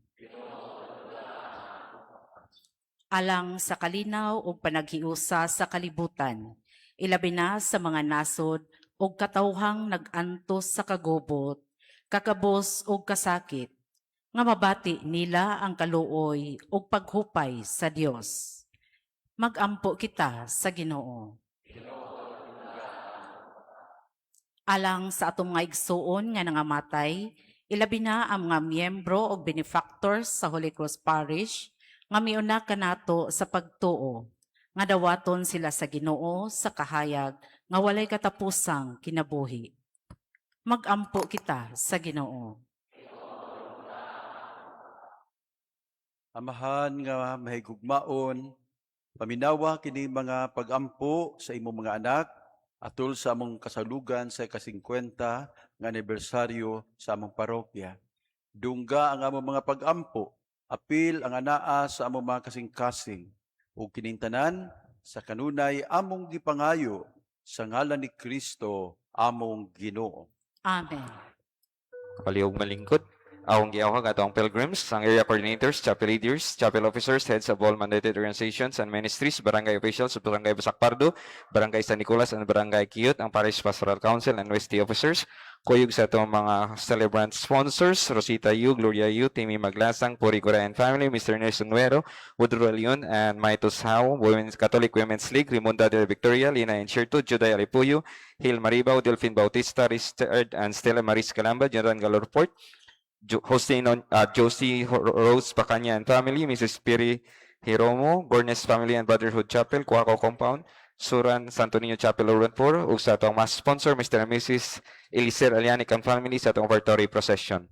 Alang sa kalinaw ug panaghiusa sa kalibutan, ilabi na sa mga nasod ug katawhang nag-antos sa kagubot, kakabos ug kasakit, nga mabati nila ang kaluoy ug paghupay sa Dios. Magampo kita sa Ginoo. Alang sa atong mga igsuon nga nangamatay, ilabi na ang mga miyembro ug benefactors sa Holy Cross Parish nga miuna kanato sa pagtuo, nga dawaton sila sa Ginoo sa kahayag nga walay katapusang kinabuhi. Magampo kita sa Ginoo. Amahan nga mahigugmaon, paminawa kini mga pagampo sa imong mga anak atol sa among kasalugan sa ika-50 nga anibersaryo sa among parokya. Dungga ang among mga pagampo, apil ang anaa sa among mga kasing-kasing, ug kining tanan sa kanunay among gipangayo. Sa ngalan ni Kristo, among Ginoo. Amen. Palihog malingkod. Akong giawhag ato ang pilgrims, ang area coordinators, chapel leaders, chapel officers, heads of all mandated organizations and ministries, barangay officials of Barangay Basak Pardo, Barangay San Nicolas and Barangay Kiyot, ang Parish Pastoral Council and Westy officers, kuyog sa atong mga celebrant sponsors, Rosita Yu, Gloria Yu, Timmy Maglasang, Puri Cora and Family, Mr. Nelson Nuero, Woodrow Leon, and Maitos Howe, Women's Catholic Women's League, Raymunda de Victoria, Lina Encherto, Juday Alipuyo, Hil Maribao, Delphine Bautista, Richard and Stella Maris Calamba, General Galorport, Josie Rose Pacanya and family, Mrs. Piri Hiromo, Gornes Family and Brotherhood Chapel, Cuaco Compound, Suran Santo Niño Chapel, Urban 4, ug sa atong mass sponsor, Mr. and Mrs. Eliser Alianic and family sa atong offertory procession.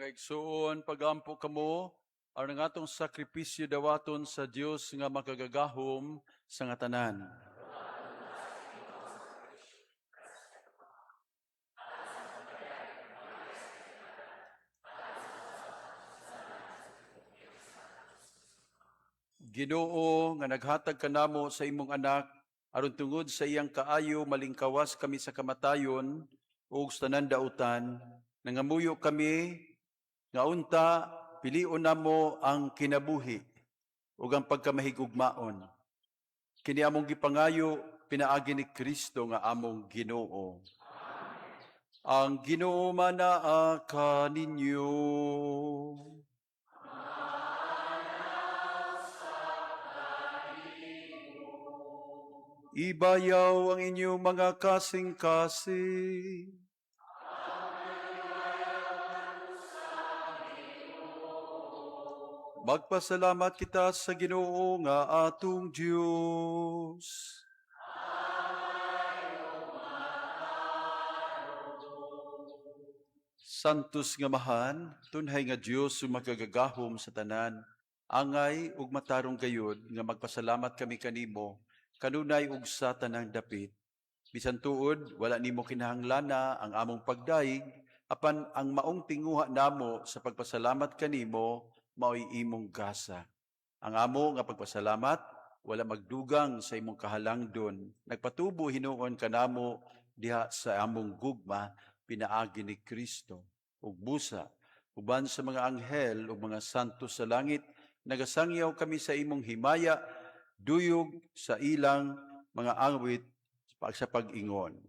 Mga igsuon, pagampo kamo aron ang atong sakripisyo dawaton sa Dios nga makagagahom sa nga tanan. Ginoo nga naghatag kanamo sa imong anak aron tungod sa iyang kaayo malingkawas kami sa kamatayon ug sa tanan dautan, nangamuyo kami nga unta pilion namo ang kinabuhi ug ang pagkamahigugmaon. Kini among gipangayo pinaagi ni Kristo nga among Ginoo. Ang Ginoo manaa kaninyo. Ibayaw ang inyong mga kasing-kasing. Magpasalamat kita sa Ginoo nga atong Dios. Santos nga Amahan, tunhay nga Dios ug makagagahom sa tanan, angay ug matarong gayud nga magpasalamat kami kanimo kanunay ug sa tanang dapit. Bisan tuod wala nimo kinahanglana ang among pagdaig, apan ang maong tinguha namo sa pagpasalamat kanimo maoy imong gasa. Ang amo nga pagpasalamat wala magdugang sa imong kahalangdon. Nagpatubo hinuon kanamo diha sa among gugma pinaagi ni Kristo. Ug busa uban sa mga anghel ug mga santo sa langit, nagasangyaw kami sa imong himaya, duyog sa ilang mga awit sa pag-ingon.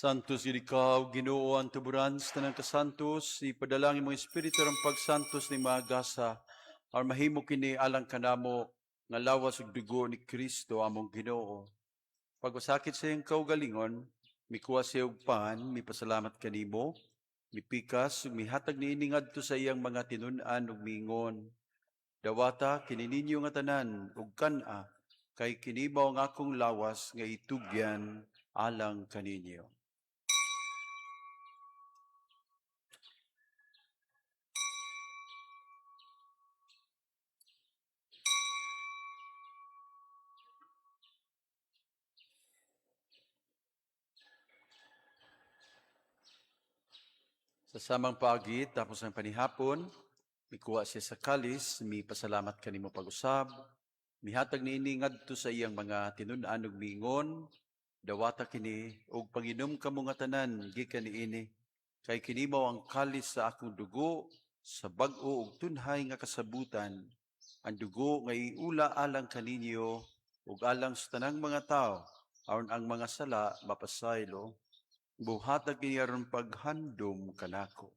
Santos gyud ikaw, Ginoo, ang tuburan sa tanang kasantos, ipadala ang imong Espiritu aron pagsantos ning mga gasa, aron mahimo kini alang kanamo nga lawas ug dugo ni Kristo among Ginoo. Pagpasakit sa iyang kaugalingon, mikuha siya og pan, mipasalamat kanimo, mipikas ug mihatag niini ngadto sa iyang mga tinun-an ug miingon: "Dawata kini ninyo nga tanan ug kan-a, kay kini mao ang akong lawas nga itugyan alang kaninyo." Sa samang paagi, tapos ang panihapon, mikuha siya sa kalis, mipasalamat kanimo pag-usab, mihatag niini ngadto sa iyang mga tinun-an ug miingon: "Dawata kini ug panginom kamo nga tanan gikan niini, kay kini mao ang kalis sa akong dugo sa bag-o ug tunhay nga kasabutan. Ang dugo nga iula alang kaninyo ug alang sa tanang mga tawo aron ang mga sala mapasaylo. Buhata kini aron paghandom kanako.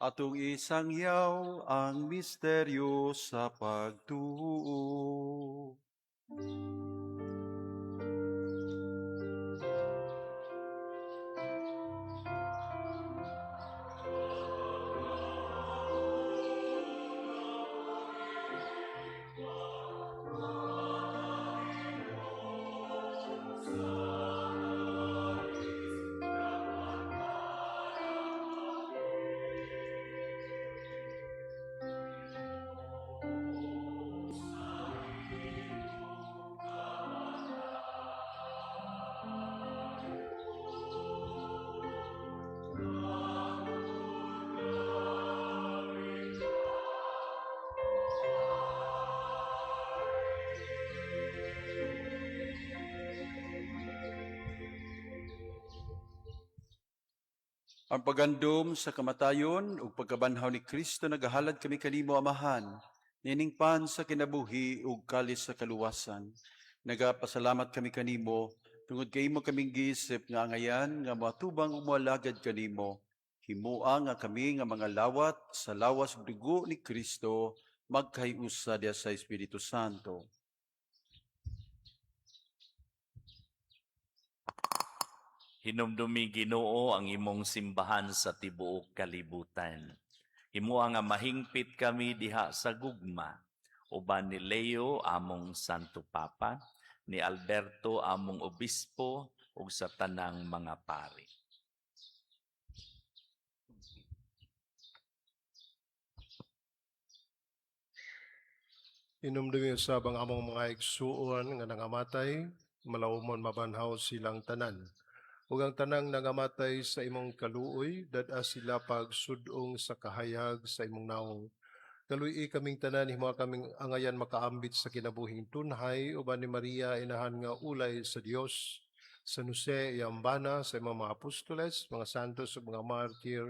Atong isangyaw ang misteryo sa pagtuo. Ang pagandom sa kamatayon ug pagkabanhaw ni Kristo nagahalad kami kanimo, Amahan, nining pan sa kinabuhi ug kalis sa kaluwasan. Nagapasalamat kami kanimo tungod kay imo kaming giisip nga angayan nga moatubang ug moalagad kanimo. Himoa nga kami nga mga lawat sa lawas ug dugo ni Kristo magkahiusa diha sa Espiritu Santo. Hinumdumi, Ginoo, ang imong simbahan sa tibuok kalibutan. Himoa nga mahingpit kami diha sa gugma uban ni Leo among Santo Papa, ni Alberto among obispo ug sa tanang mga pari. Hinumdumi usab ang among mga igsuon nga nangamatay, malawomon mabanhaw silang tanan. Ug ang tanang nangamatay sa imong kaluoy, dad-a sila pagsud-ong sa kahayag sa imong nawong. Kaluy-i kaming tanan, himoa kaming angayan makaambit sa kinabuhing tunhay, uban ni Maria, inahan nga ulay sa Dios, San Jose, iyang bana, sa imong mga apostoles, mga santos ug mga martir,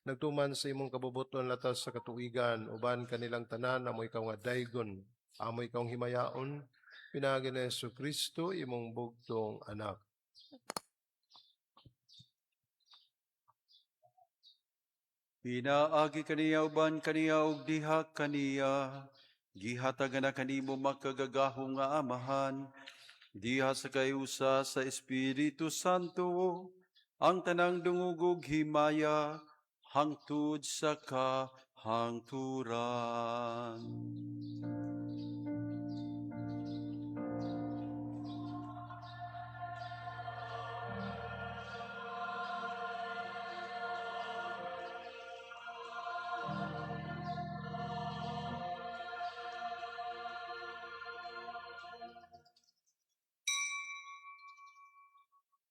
nagtuman sa imong kabubuton latas sa katuigan, uban kanilang tanan, amo ikaw nga daygon, amo ikaw himayaon, pinaagi ni Hesus Kristo, imong bugtong anak. Pinaagi kaniya uban kaniya ug diha kaniya, gihatagan na kanimo makagagahom nga Amahan, diha sa kahiusa sa Espiritu Santo, ang tanang dungog ug himaya hangtod sa kahangturan.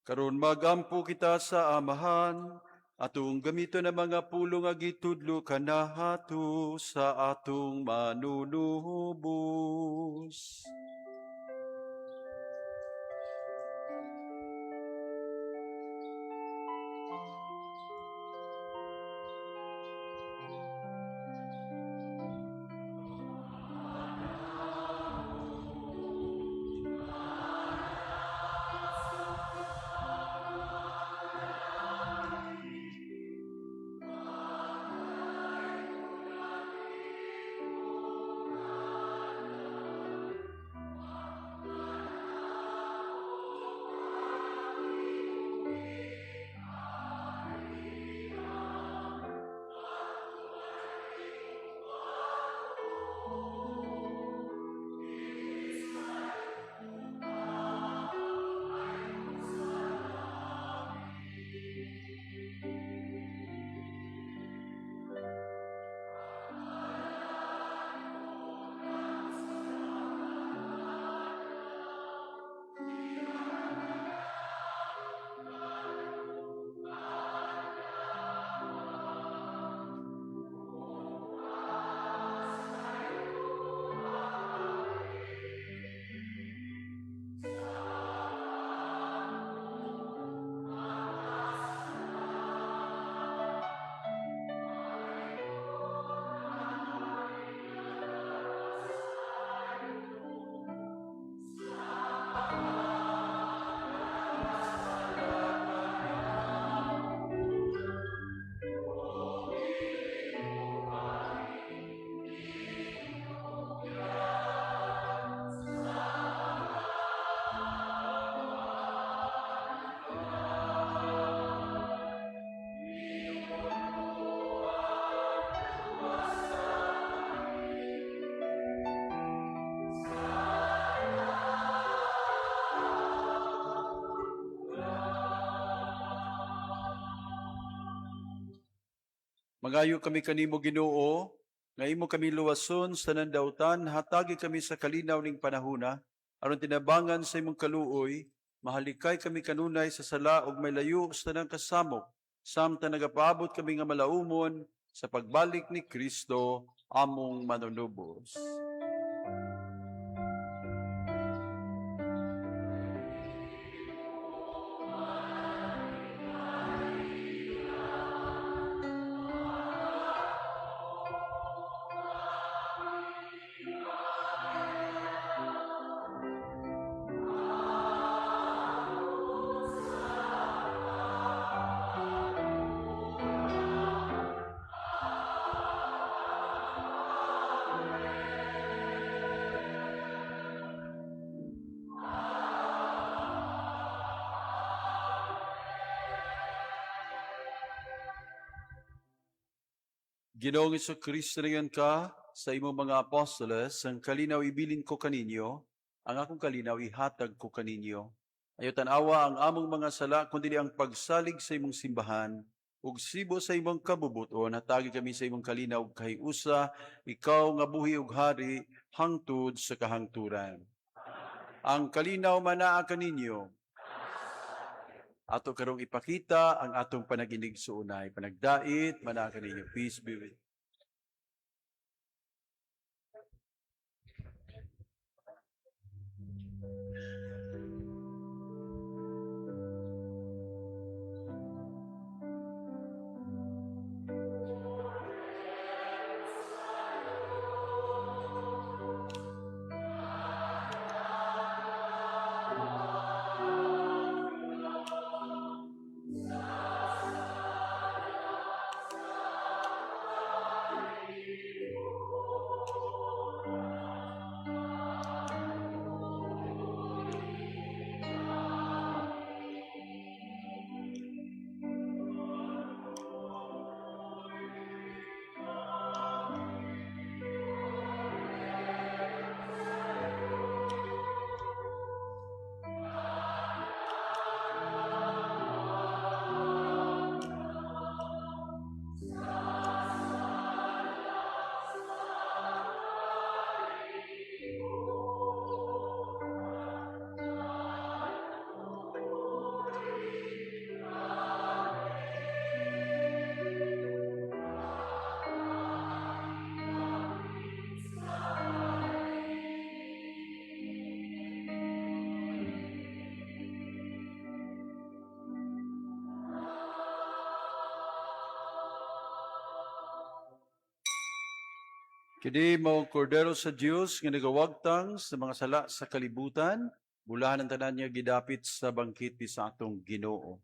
Karon magampo kita sa Amahan, atong gamiton ang mga pulong nga gitudlo kanahato sa atong manunubos. Mangayo kami kanimo, Ginoo, nga imo kami luwason sa nandautan, hatagi kami sa kalinaw ning panahuna, aron tinabangan sa imong kaluoy, mahalikay kami kanunay sa sala ug may layo sa tanang kasamok, samtang nagapaabot kami nga malaumon sa pagbalik ni Kristo among manunubos. Ginoong Kristo, ningon ka sa imong mga apostoles, "Ang kalinaw ibilin ko kaninyo, ang akong kalinaw ihatag ko kaninyo. Ayaw tan-awa ang among mga sala, kundi ang pagsalig sa imong simbahan, ug sibo sa imong kabubuton, hatagi kami sa imong kalinaw ug kahiusa, ikaw nga buhi ug hari hangtod sa kahangturan." Ang kalinaw manaa kaninyo. Ato karong ipakita ang atong panaginigsuonay. Panagdait manaa kaninyo. Peace be with you. Kini mao Kordero sa Dios nga nagawagtang sa mga sala sa kalibutan, bulahan ang tanan nga gidapit sa bangkete sa atong Ginoo.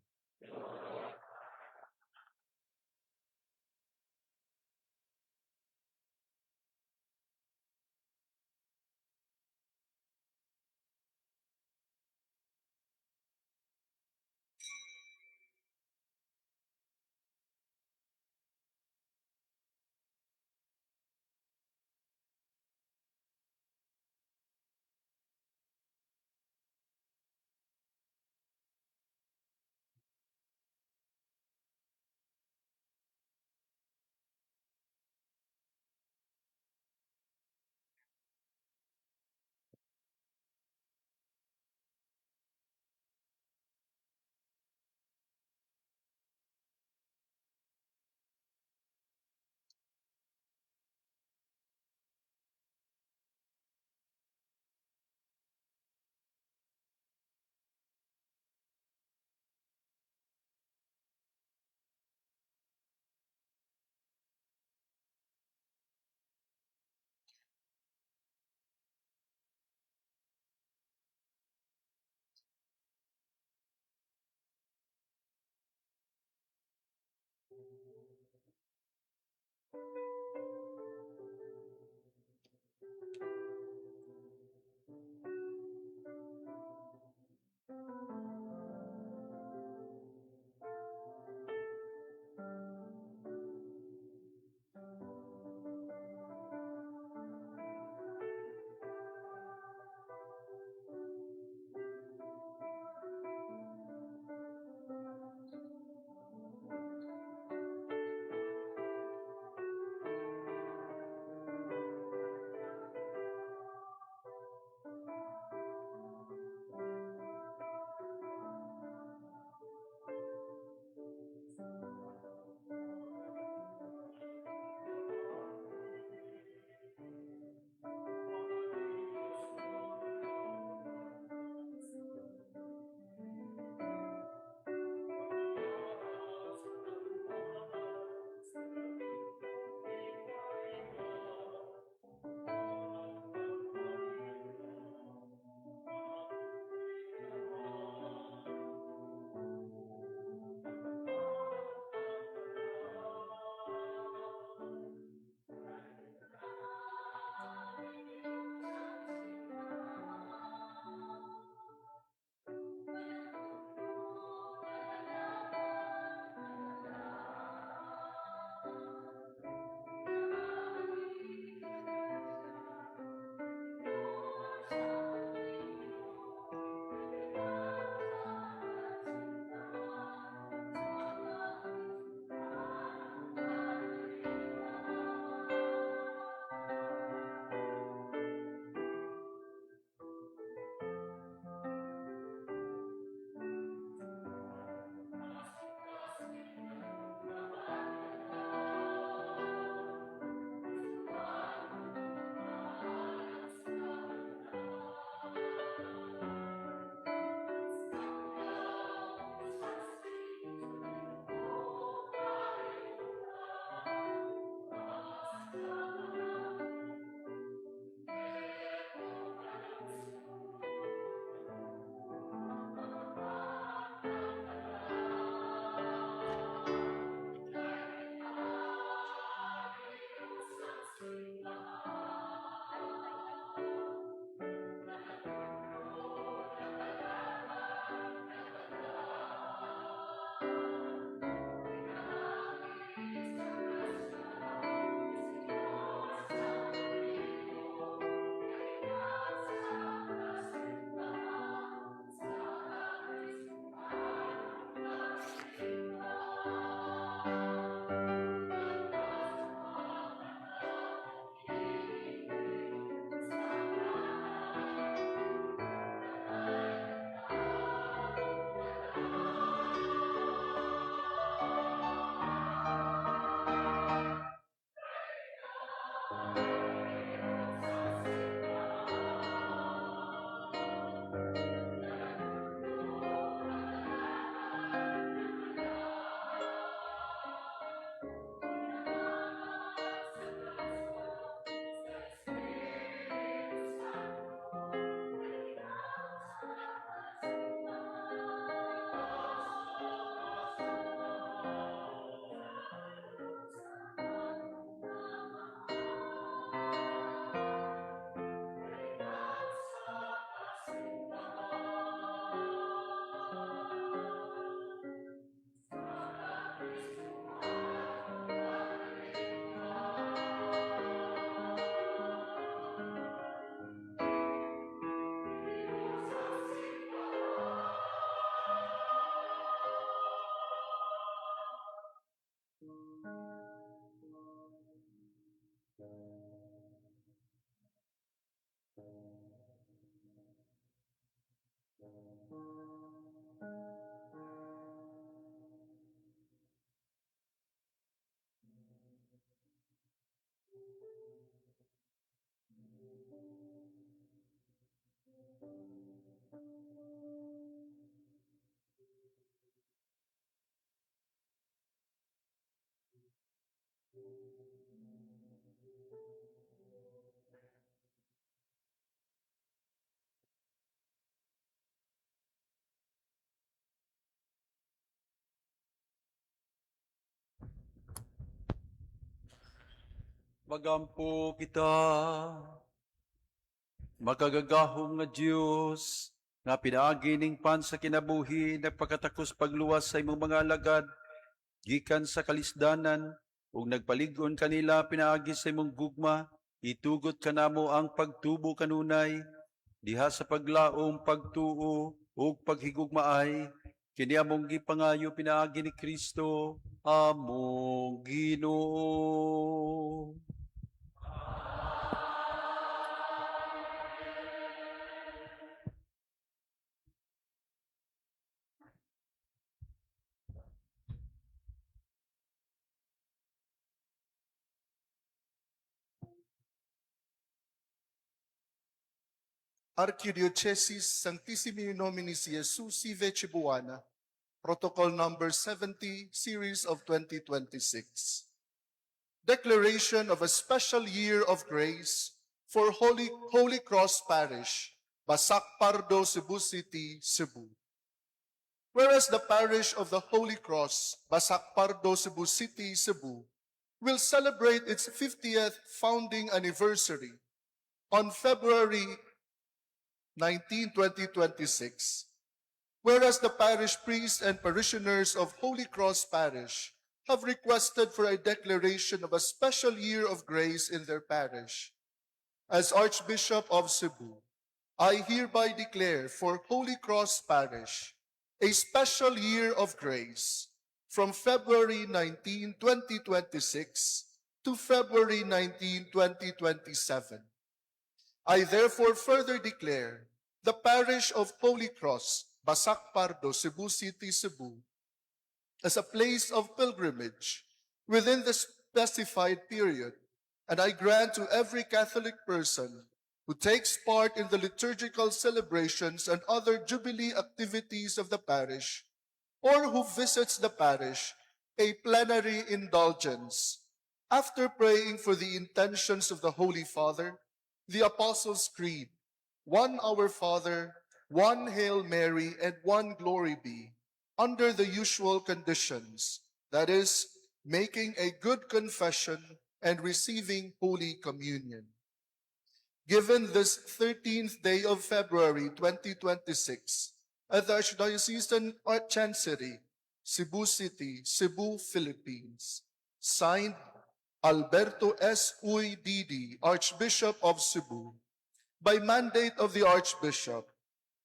Magampo kita. Makagagahom nga Dios, nga pinaagi ning pan sa kinabuhi, nagpakatakos pagluwas sa imong mga alagad, gikan sa kalisdanan, ug nagpalig-on kanila pinaagi sa imong gugma, itugot kanamo ang pagtubo kanunay, diha sa paglaom, pagtuo, ug paghigugmaay, kini among gipangayo pinaagi ni Kristo, among Ginoo. Archidiocesis Sanctissimi Nominis Iesu Sive Cebuana, Protocol Number 70, Series of 2026. Declaration of a Special Year of Grace for Holy Cross Parish, Basak Pardo, Cebu City, Cebu. Whereas the parish of the Holy Cross, Basak Pardo, Cebu City, Cebu, will celebrate its 50th founding anniversary on February 19, 2026. Whereas the parish priests and parishioners of Holy Cross Parish have requested for a declaration of a special year of grace in their parish. As Archbishop of Cebu, I hereby declare for Holy Cross Parish a special year of grace from February 19, 2026 to February 19, 2027. I therefore further declare the parish of Holy Cross, Basak Pardo, Cebu City, Cebu, as a place of pilgrimage within the specified period, and I grant to every Catholic person who takes part in the liturgical celebrations and other jubilee activities of the parish, or who visits the parish, a plenary indulgence. After praying for the intentions of the Holy Father, the Apostles' Creed, one Our Father, one Hail Mary, and one Glory Be, under the usual conditions, that is, making a good confession and receiving Holy Communion. Given this 13th day of February 2026 at the Archdiocesan Chancery, Cebu City, Cebu, Philippines. Signed, Alberto S. Uy Didi, Archbishop of Cebu. By mandate of the Archbishop,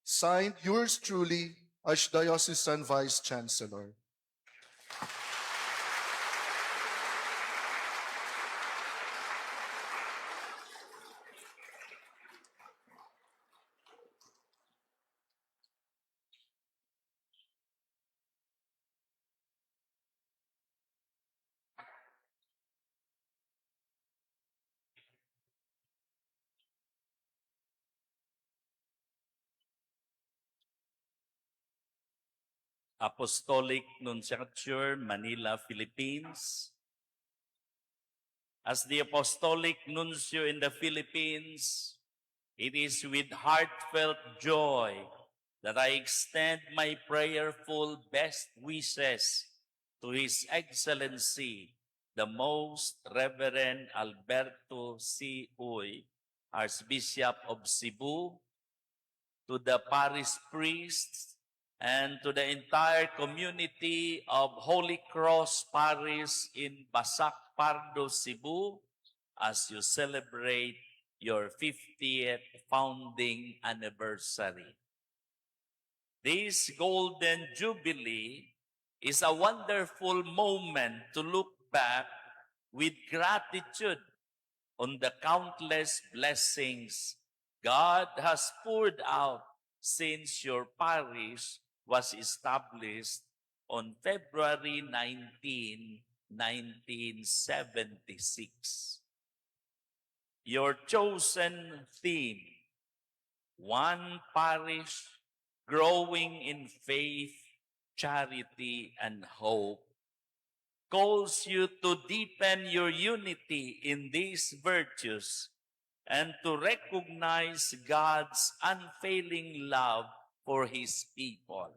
signed yours truly, Archdiocesan Vice Chancellor. Apostolic Nunciature, Manila, Philippines. As the Apostolic Nuncio in the Philippines, it is with heartfelt joy that I extend my prayerful best wishes to His Excellency, the Most Reverend Alberto C. Uy, Archbishop of Cebu, to the parish priests, and to the entire community of Holy Cross Parish in Basak Pardo, Cebu, as you celebrate your 50th founding anniversary. This golden jubilee is a wonderful moment to look back with gratitude on the countless blessings God has poured out since your parish was established on February 19, 1976. Your chosen theme, one parish growing in faith, charity, and hope, calls you to deepen your unity in these virtues and to recognize God's unfailing love for His people.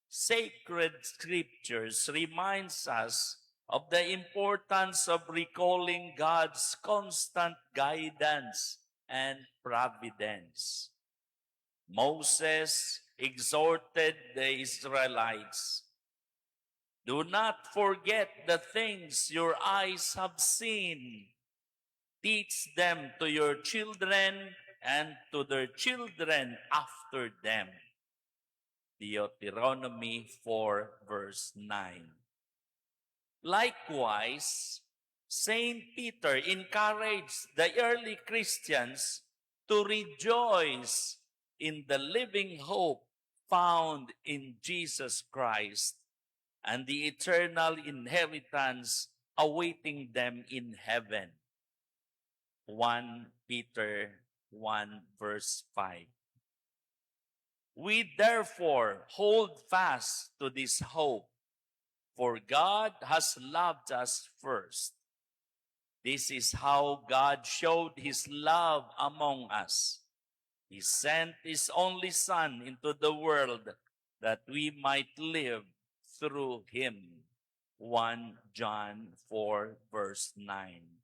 Sacred Scriptures reminds us of the importance of recalling God's constant guidance and providence. Moses exhorted the Israelites, "Do not forget the things your eyes have seen. Teach them to your children and to their children after them." Deuteronomy 4 verse 9. Likewise, Saint Peter encouraged the early Christians to rejoice in the living hope found in Jesus Christ and the eternal inheritance awaiting them in heaven. 1 Peter 1 verse 5. "We therefore hold fast to this hope, for God has loved us first. This is how God showed his love among us. He sent his only Son into the world that we might live through him." 1 John 4 verse 9.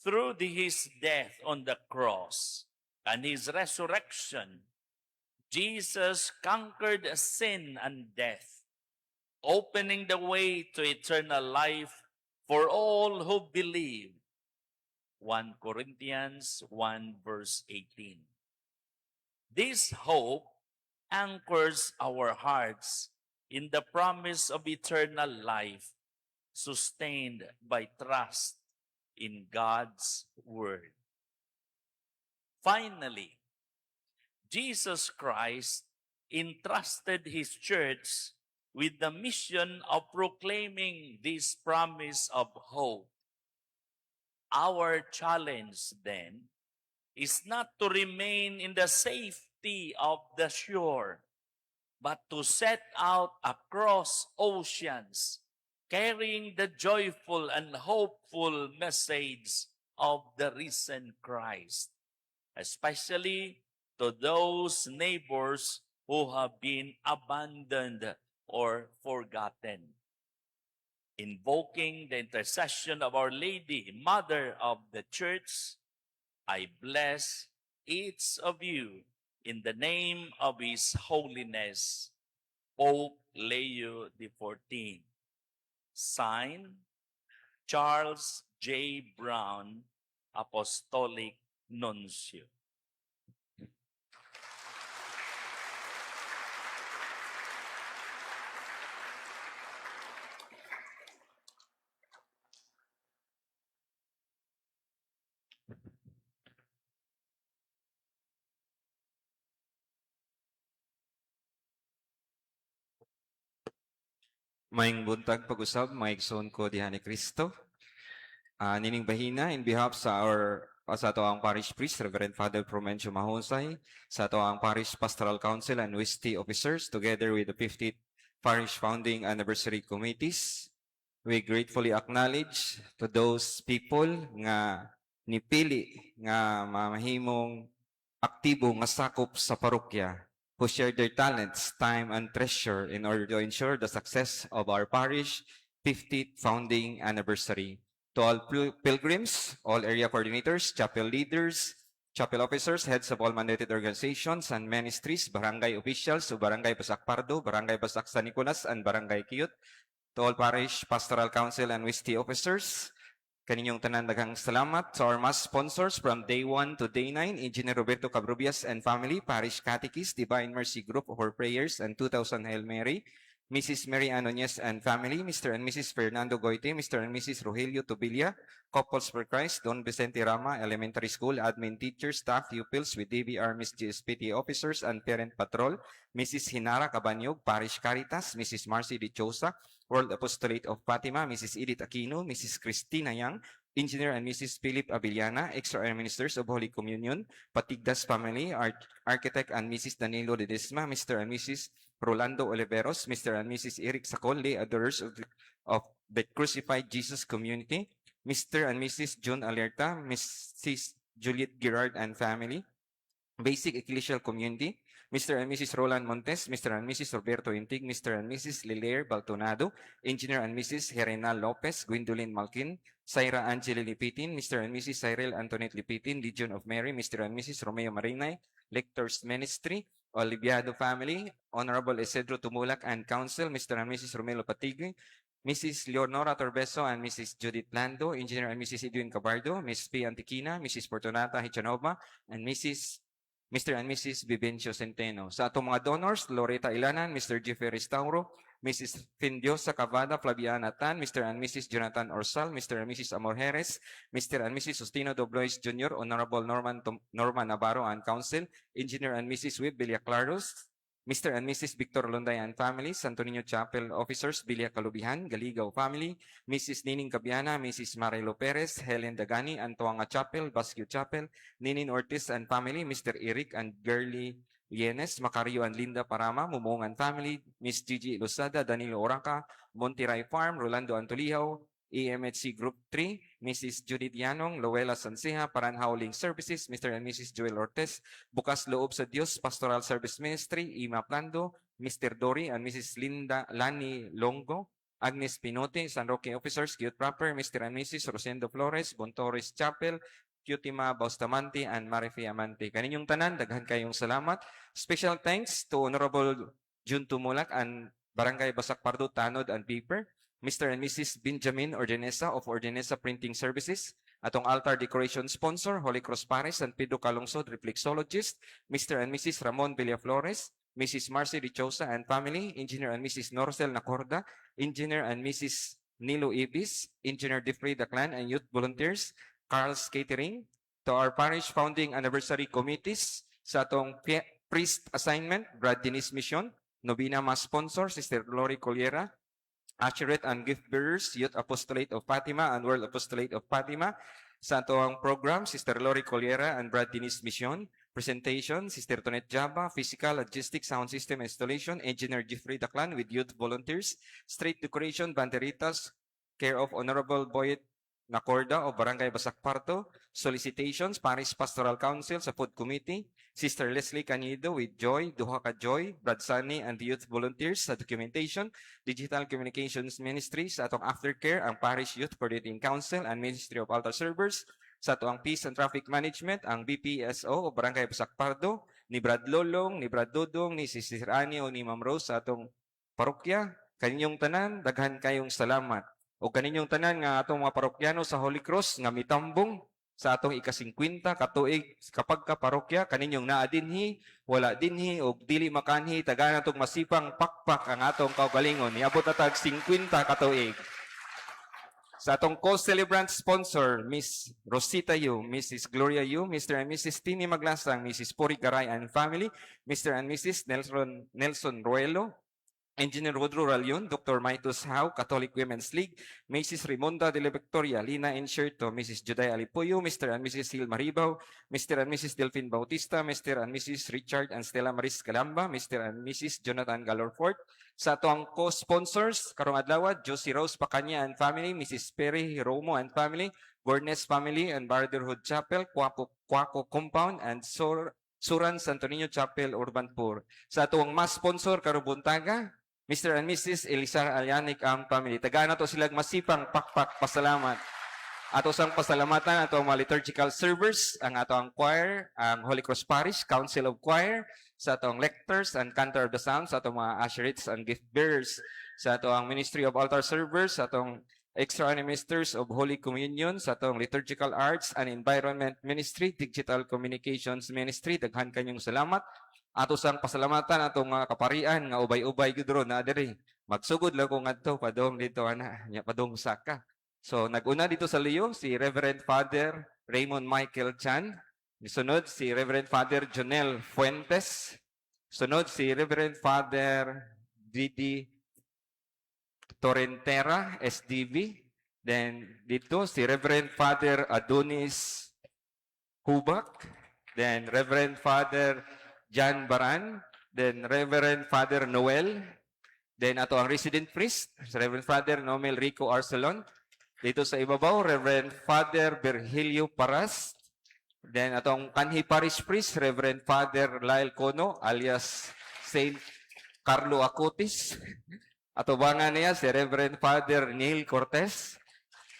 Through his death on the cross and his resurrection, Jesus conquered sin and death, opening the way to eternal life for all who believe. 1 Corinthians 1 verse 18. This hope anchors our hearts in the promise of eternal life, sustained by trust in God's word. Finally, Jesus Christ entrusted his church with the mission of proclaiming this promise of hope. Our challenge, then, is not to remain in the safety of the shore, but to set out across oceans, carrying the joyful and hopeful message of the risen Christ, especially to those neighbors who have been abandoned or forgotten. Invoking the intercession of Our Lady, Mother of the Church, I bless each of you in the name of His Holiness, Pope Leo XIV. Signed, Charles J. Brown, Apostolic Nuncio. Maayong buntag pag-usab, mga igsoon ko diha ni Kristo. Nining bahina in behalf sa atoang parish priest, Reverend Father Promencio Mahusay, sa atoang Parish Pastoral Council and WISTI officers, together with the 50th Parish Founding Anniversary Committees, we gratefully acknowledge to those people nga nipili nga mamahimong aktibo nga sakop sa parokya, who shared their talents, time, and treasure in order to ensure the success of our parish 50th founding anniversary. To all pilgrims, all area coordinators, chapel leaders, chapel officers, heads of all mandated organizations and ministries, barangay officials of Barangay Basak Pardo, Barangay Basak San Nicolas, and Barangay Kiyut, to all parish pastoral council and WISTI officers, kaninyong tanan, daghang salamat. To our mass sponsors from day 1 to day 9, Engineer Roberto Cabrubias and family, Parish Catechist, Divine Mercy Group for Prayers and 2000 Hail Mary, Mrs. Mary Ann Nunez and family, Mr. and Mrs. Fernando Goite, Mr. and Mrs. Rogelio Tobilla, Couples for Christ, Don Vicente Rama Elementary School, admin teachers, staff, pupils with DVR, Miss GSPT officers and parent patrol, Mrs. Hinara Cabanyog, Parish Caritas, Mrs. Marcy Dichosa, World Apostolate of Fatima, Mrs. Edith Aquino, Mrs. Christina Yang, Engineer and Mrs. Philip Abiliana, Extra Ministers of Holy Communion, Patigdas Family, Architect and Mrs. Danilo Ledesma, Mr. and Mrs. Rolando Oliveros, Mr. and Mrs. Eric Sacol, lay adorers of the Crucified Jesus Community, Mr. and Mrs. June Alerta, Mrs. Juliet Girard and family, Basic Ecclesial Community, Mr. and Mrs. Roland Montes, Mr. and Mrs. Roberto Intig, Mr. and Mrs. Liler Baltonado, Engineer and Mrs. Herena Lopez, Gwendolyn Malkin, Saira Angeli Lipitin, Mr. and Mrs. Cyril Antoinette Lipitin, Legion of Mary, Mr. and Mrs. Romeo Marinay, Lectors Ministry, Oliviado Family, Honorable Isidro Tumulak and Council, Mr. and Mrs. Romelo Patigui, Mrs. Leonora Torbeso and Mrs. Judith Lando, Engineer and Mrs. Edwin Cabardo, Ms. P. Antiquina, Mrs. Fortunata Hichanova, and Mr. and Mrs. Vivencio Centeno. Sa atong mga donors, Loretta Ilanan, Mr. Jeffrey Restauro, Mrs. Findiosa Cavada, Flaviana Tan, Mr. and Mrs. Jonathan Orsal, Mr. and Mrs. Amor Jerez, Mr. and Mrs. Sustino Doblois Jr., Honorable Norman Navarro and Council, Engineer and Mrs. Wib Villaclaros, Mr. and Mrs. Victor Lunday and family, Santo Niño Chapel Officers, Villa Kalubihan, Galigaw family, Mrs. Nining Cabiana, Mrs. Marilo Perez, Helen Dagani, Antuanga Chapel, Basque Chapel, Ninin Ortiz and family, Mr. Eric and Girly Lienes, Macario and Linda Parama, Mumongan family, Miss Gigi Losada, Danilo Oraca, Monterey Farm, Rolando Antolihaw, EMHC Group 3, Mrs. Judith Yanong, Lowela Sanseja, Paran Howling Services, Mr. and Mrs. Joel Ortiz, Bukas Loob sa Dios Pastoral Service Ministry, Ima Plando, Mr. Dory and Mrs. Linda Lani Longo, Agnes Pinote, San Roque Officers, Cute Proper, Mr. and Mrs. Rosendo Flores, Bontores Chapel, Cutima Bustamante, and Marife Amante. Kaninyong tanan, daghan kayong salamat. Special thanks to Honorable Jun Tumulak and Barangay Basak Pardo, Tanod and Paper, Mr. and Mrs. Benjamin Ordenesa of Ordenesa Printing Services, atong altar decoration sponsor, Holy Cross Parish, San Pedro Calungsod Reflexologist, Mr. and Mrs. Ramon Villaflores, Mrs. Marcy Dichosa and family, Engineer and Mrs. Norcel Nacorda, Engineer and Mrs. Nilo Ibis, Engineer Defrey Daclan and Youth Volunteers, Carl's Catering, to our parish founding anniversary committees, sa atong priest assignment, Brad Denise Mission, Novena Mass sponsor, Sister Glory Coliera, Usherette and Gift Bearers, Youth Apostolate of Fatima and World Apostolate of Fatima. Sa atoang program, Sister Lori Coliera and Brad Denise Mission. Presentation, Sister Tonet Java, Physical, Logistics, Sound System Installation, Engineer Jeffrey Daclan with Youth Volunteers, Street Decoration, Banderitas, care of Honorable Boyet Nacorda of Barangay Basakparto, Solicitations, Parish Pastoral Council sa Food Committee, Sister Leslie Canido with Joy, Duha ka Joy, Brad Sunny and the Youth Volunteers sa Documentation, Digital Communications Ministry sa atong Aftercare, ang Parish Youth Coordinating Council and Ministry of Altar Servers, sa atong Peace and Traffic Management, ang BPSO o Barangay Basakpardo, ni Brad Lolong, ni Brad Dodong, ni Sister Annie o ni Ma'am Rose sa atong parokya. Kaninyong tanan, daghan kayong salamat. O kaninyong tanan nga atong mga parokyano sa Holy Cross nga mitambong sa atong ika-50 katuig kapag ka parokya, kaninyong naa dinhi, wala dinhi og dili makanhi, tagaan atong masipang pakpak ang atong kaugalingon. Niabot na tag 50 katuig. Sa atong co-celebrant sponsor, Miss Rosita Yu, Mrs. Gloria Yu, Mr. and Mrs. Tini Maglasang, Mrs. Puri Garay and family, Mr. and Mrs. Nelson Ruelo, Engineer Rodro Ralion, Dr. Maitus Howe, Catholic Women's League, Mrs. Rimonda de la Victoria, Lina Inserto, Mrs. Juday Alipuyo, Mr. and Mrs. Hil Maribaw, Mr. and Mrs. Delphine Bautista, Mr. and Mrs. Richard and Stella Maris Calamba, Mr. and Mrs. Jonathan Galorfort. Sa atoang co-sponsors, karong adlaw, Josie Rose Pacanya and family, Mrs. Perry Romo and family, Bornes family and Brotherhood Chapel, Quaco, Quaco Compound, and Suran Santo Niño Chapel, Urbanpur. Sa atoang mass sponsor, karong buntaga, Mr. and Mrs. Elisar Alyanik ang family. Tagaan nato silang masipang pakpak pasalamat. Ato sang pasalamatan ato ang mga liturgical servers, ang ato ang choir, ang Holy Cross Parish Council of Choir, sa atong lectors and cantor of the Psalms, sa atong mga usherettes and gift bearers, sa ato ang Ministry of Altar Servers, sa atong Extraordinary Ministers of Holy Communion, sa atong Liturgical Arts and Environment Ministry, Digital Communications Ministry. Daghan kanyong salamat. Ato sang pasalamatan atong mga kaparian nga ubay-ubay gyud ron na diri. Magsugod lang ko ngadto padong dito ana, nya padong saka. So nag-una dito sa Leo si Reverend Father Raymond Michael Chan. Nisunod si Reverend Father Jonel Fuentes. Sunod si Reverend Father Didi Torrentera, SDB. Then dito si Reverend Father Adonis Hubak. Then Reverend Father John Baran. Then Reverend Father Noel. Then ato ang resident priest, si Reverend Father Nomel Rico Arcelon. Dito sa ibabaw, Reverend Father Virgilio Paras. Then atong kanhi Parish Priest, Reverend Father Lyle Cono, alias Saint Carlo Acutis. Atubangan niya si Reverend Father Neil Cortez.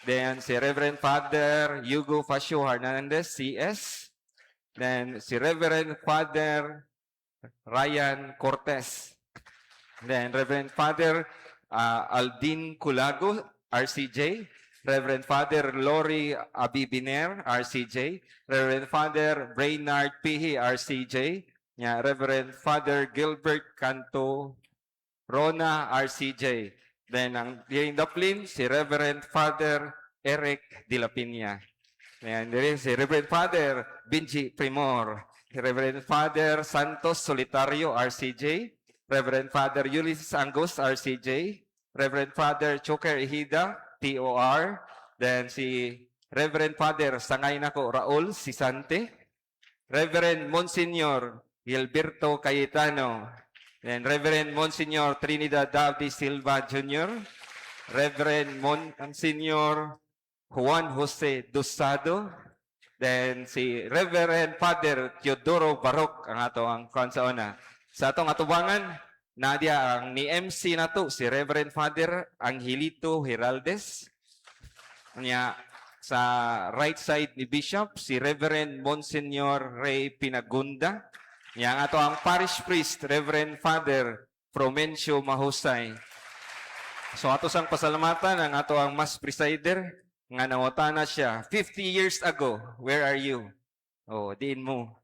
Then si Reverend Father Hugo Facio Hernandez, CS. Then si Reverend Father Ryan Cortez. Then Reverend Father Aldin Culago, RCJ. Reverend Father Lori Abibiner, RCJ. Reverend Father Brainard Pihi, RCJ. Nya, Reverend Father Gilbert Canto Rona, RCJ. Then ang diring daplin, si Reverend Father Eric De La Peña. Ayan, diri si Reverend Father Benji Primor. Si Reverend Father Santos Solitario, RCJ. Reverend Father Ulysses Angus, RCJ. Reverend Father Choker Ihida, TOR. Then si Reverend Father Sangay nako Raul Sisante. Reverend Monsignor Gilberto Cayetano. Then Reverend Monsignor Trinidad Davdi Silva Jr. Reverend Monsignor Juan Jose Dosado. Then si Reverend Father Teodoro Barok ang ato ang kuan sa una. Sa atong atubangan, nadia ang ni MC nato si Reverend Father Angelito Giraldes. Nya sa right side ni Bishop si Reverend Monsignor Ray Pinagunda. Nya ang ato ang parish priest Reverend Father Promencio Mahusay. So ato sang pasalamatan ang ato ang mass presider nga nangutana siya 50 years ago, where are you? Oh, diin mo.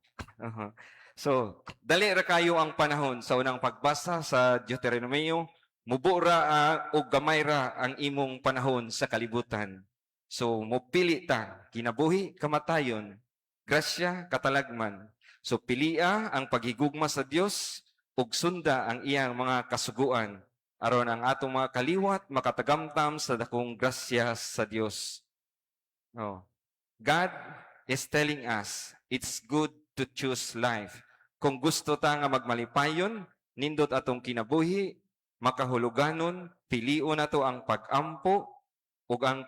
So, dali ra kayo ang panahon sa unang pagbasa sa Deuteronomio, mubo ra og gamay ra ang imong panahon sa kalibutan. So, mopili ta, kinabuhi, kamatayon, grasya, katalagman. So, pilia ang paghigugma sa Dios ug sunda ang iyang mga kasuguan aron ang atong mga kaliwat makatagamtam sa dakong grasya sa Dios. Oh. God is telling us it's good to choose life. Kung gusto ta nga magmalipayon, nindot atong kinabuhi, makahuluganon, pilion nato ang pag-ampo ug ang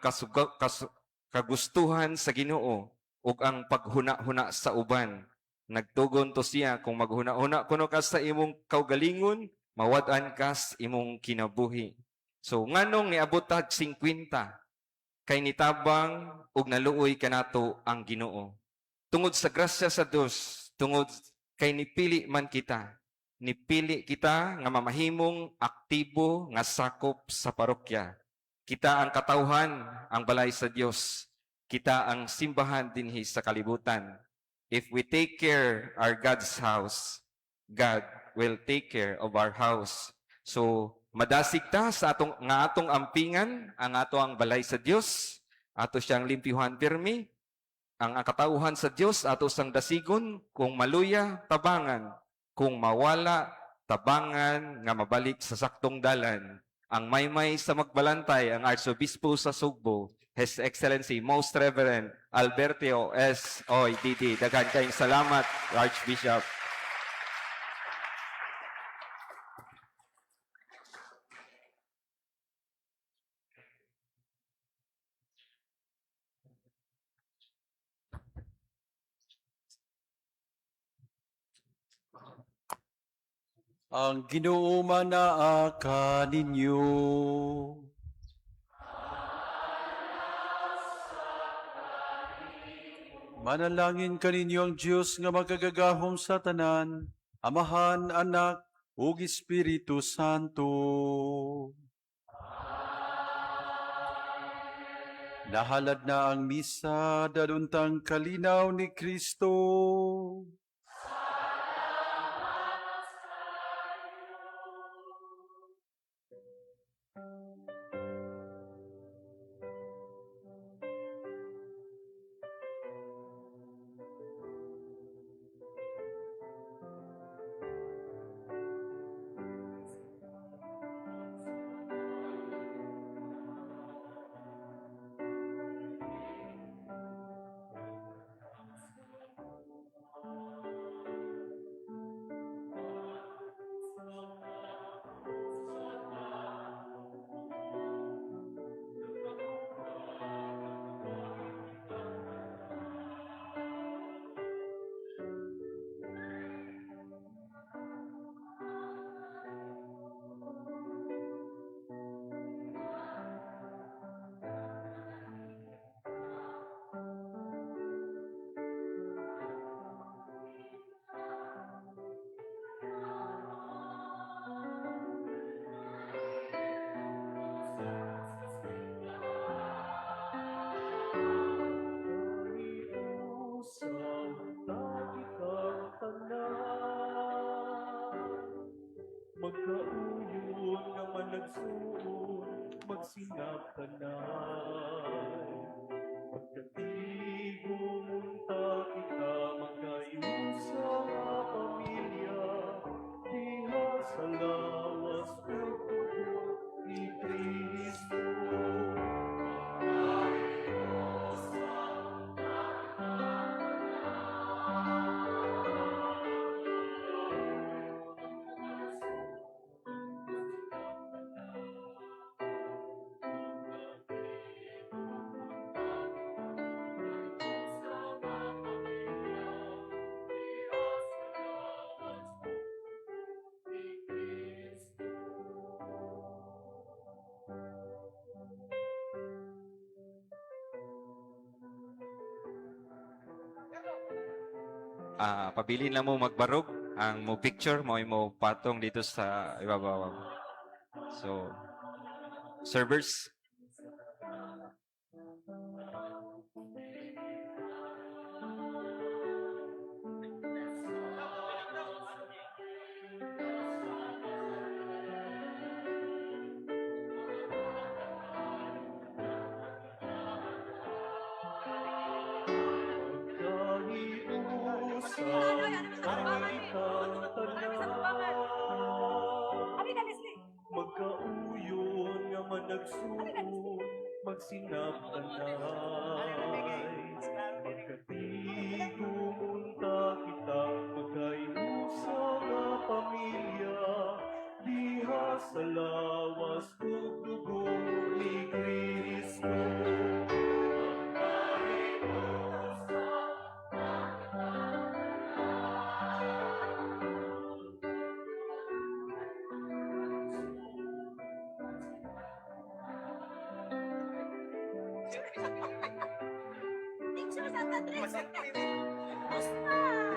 kagustuhan sa Ginoo ug ang paghuna-huna sa uban. Nagtugon to siya kung maghuna-huna kuno ka sa imong kaugalingon, mawad-an ka sa imong kinabuhi. So nganong niabot tag 50 kay nitabang ug naluoy kanato ang Ginoo. Tungod sa grasya sa Dios, tungod kay nipili man kita. Nipili kita nga mamahimong aktibo nga sakop sa parokya. Kita ang katawhan, ang balay sa Dios. Kita ang simbahan dinhi sa kalibutan. If we take care our God's house, God will take care of our house. So, madasig ta sa atong nga atong ampingan, ang ato ang balay sa Dios, ato siyang limpyuhan pirmi, ang katawhan sa Dios ato sang dasigon, kung maluya tabangan, kung mawala tabangan nga mabalik sa saktong dalan. Ang maymay sa magbalantay ang Arsobispo sa Sugbo, His Excellency Most Reverend Alberto S. Oy DD. Daghan kayong salamat, Archbishop. Ang Ginoo manaa kaninyo. Manalangin kaninyo ang Dios nga makagagahom sa tanan, Amahan, Anak, ug Espiritu Santo. Nahalad na ang misa daluntang kalinaw ni Kristo. Magsinaptanay. Pagkatigumunta kita, magkaiusa nga pamilya, diha sa lawas ug dugo ni Kristo. Ah, pabilin lang mo magbarog ang mo picture mo mo patong dito sa ibabaw. So, servers. Magkahiusa ang kitang tanan, magkauyon nga managsuon, magsinaptanay. Pagkatigumunta kita, magkaiusa nga pamilya, diha sa lawas ug dugo ni Kristo. Picture sa Andres. Basta.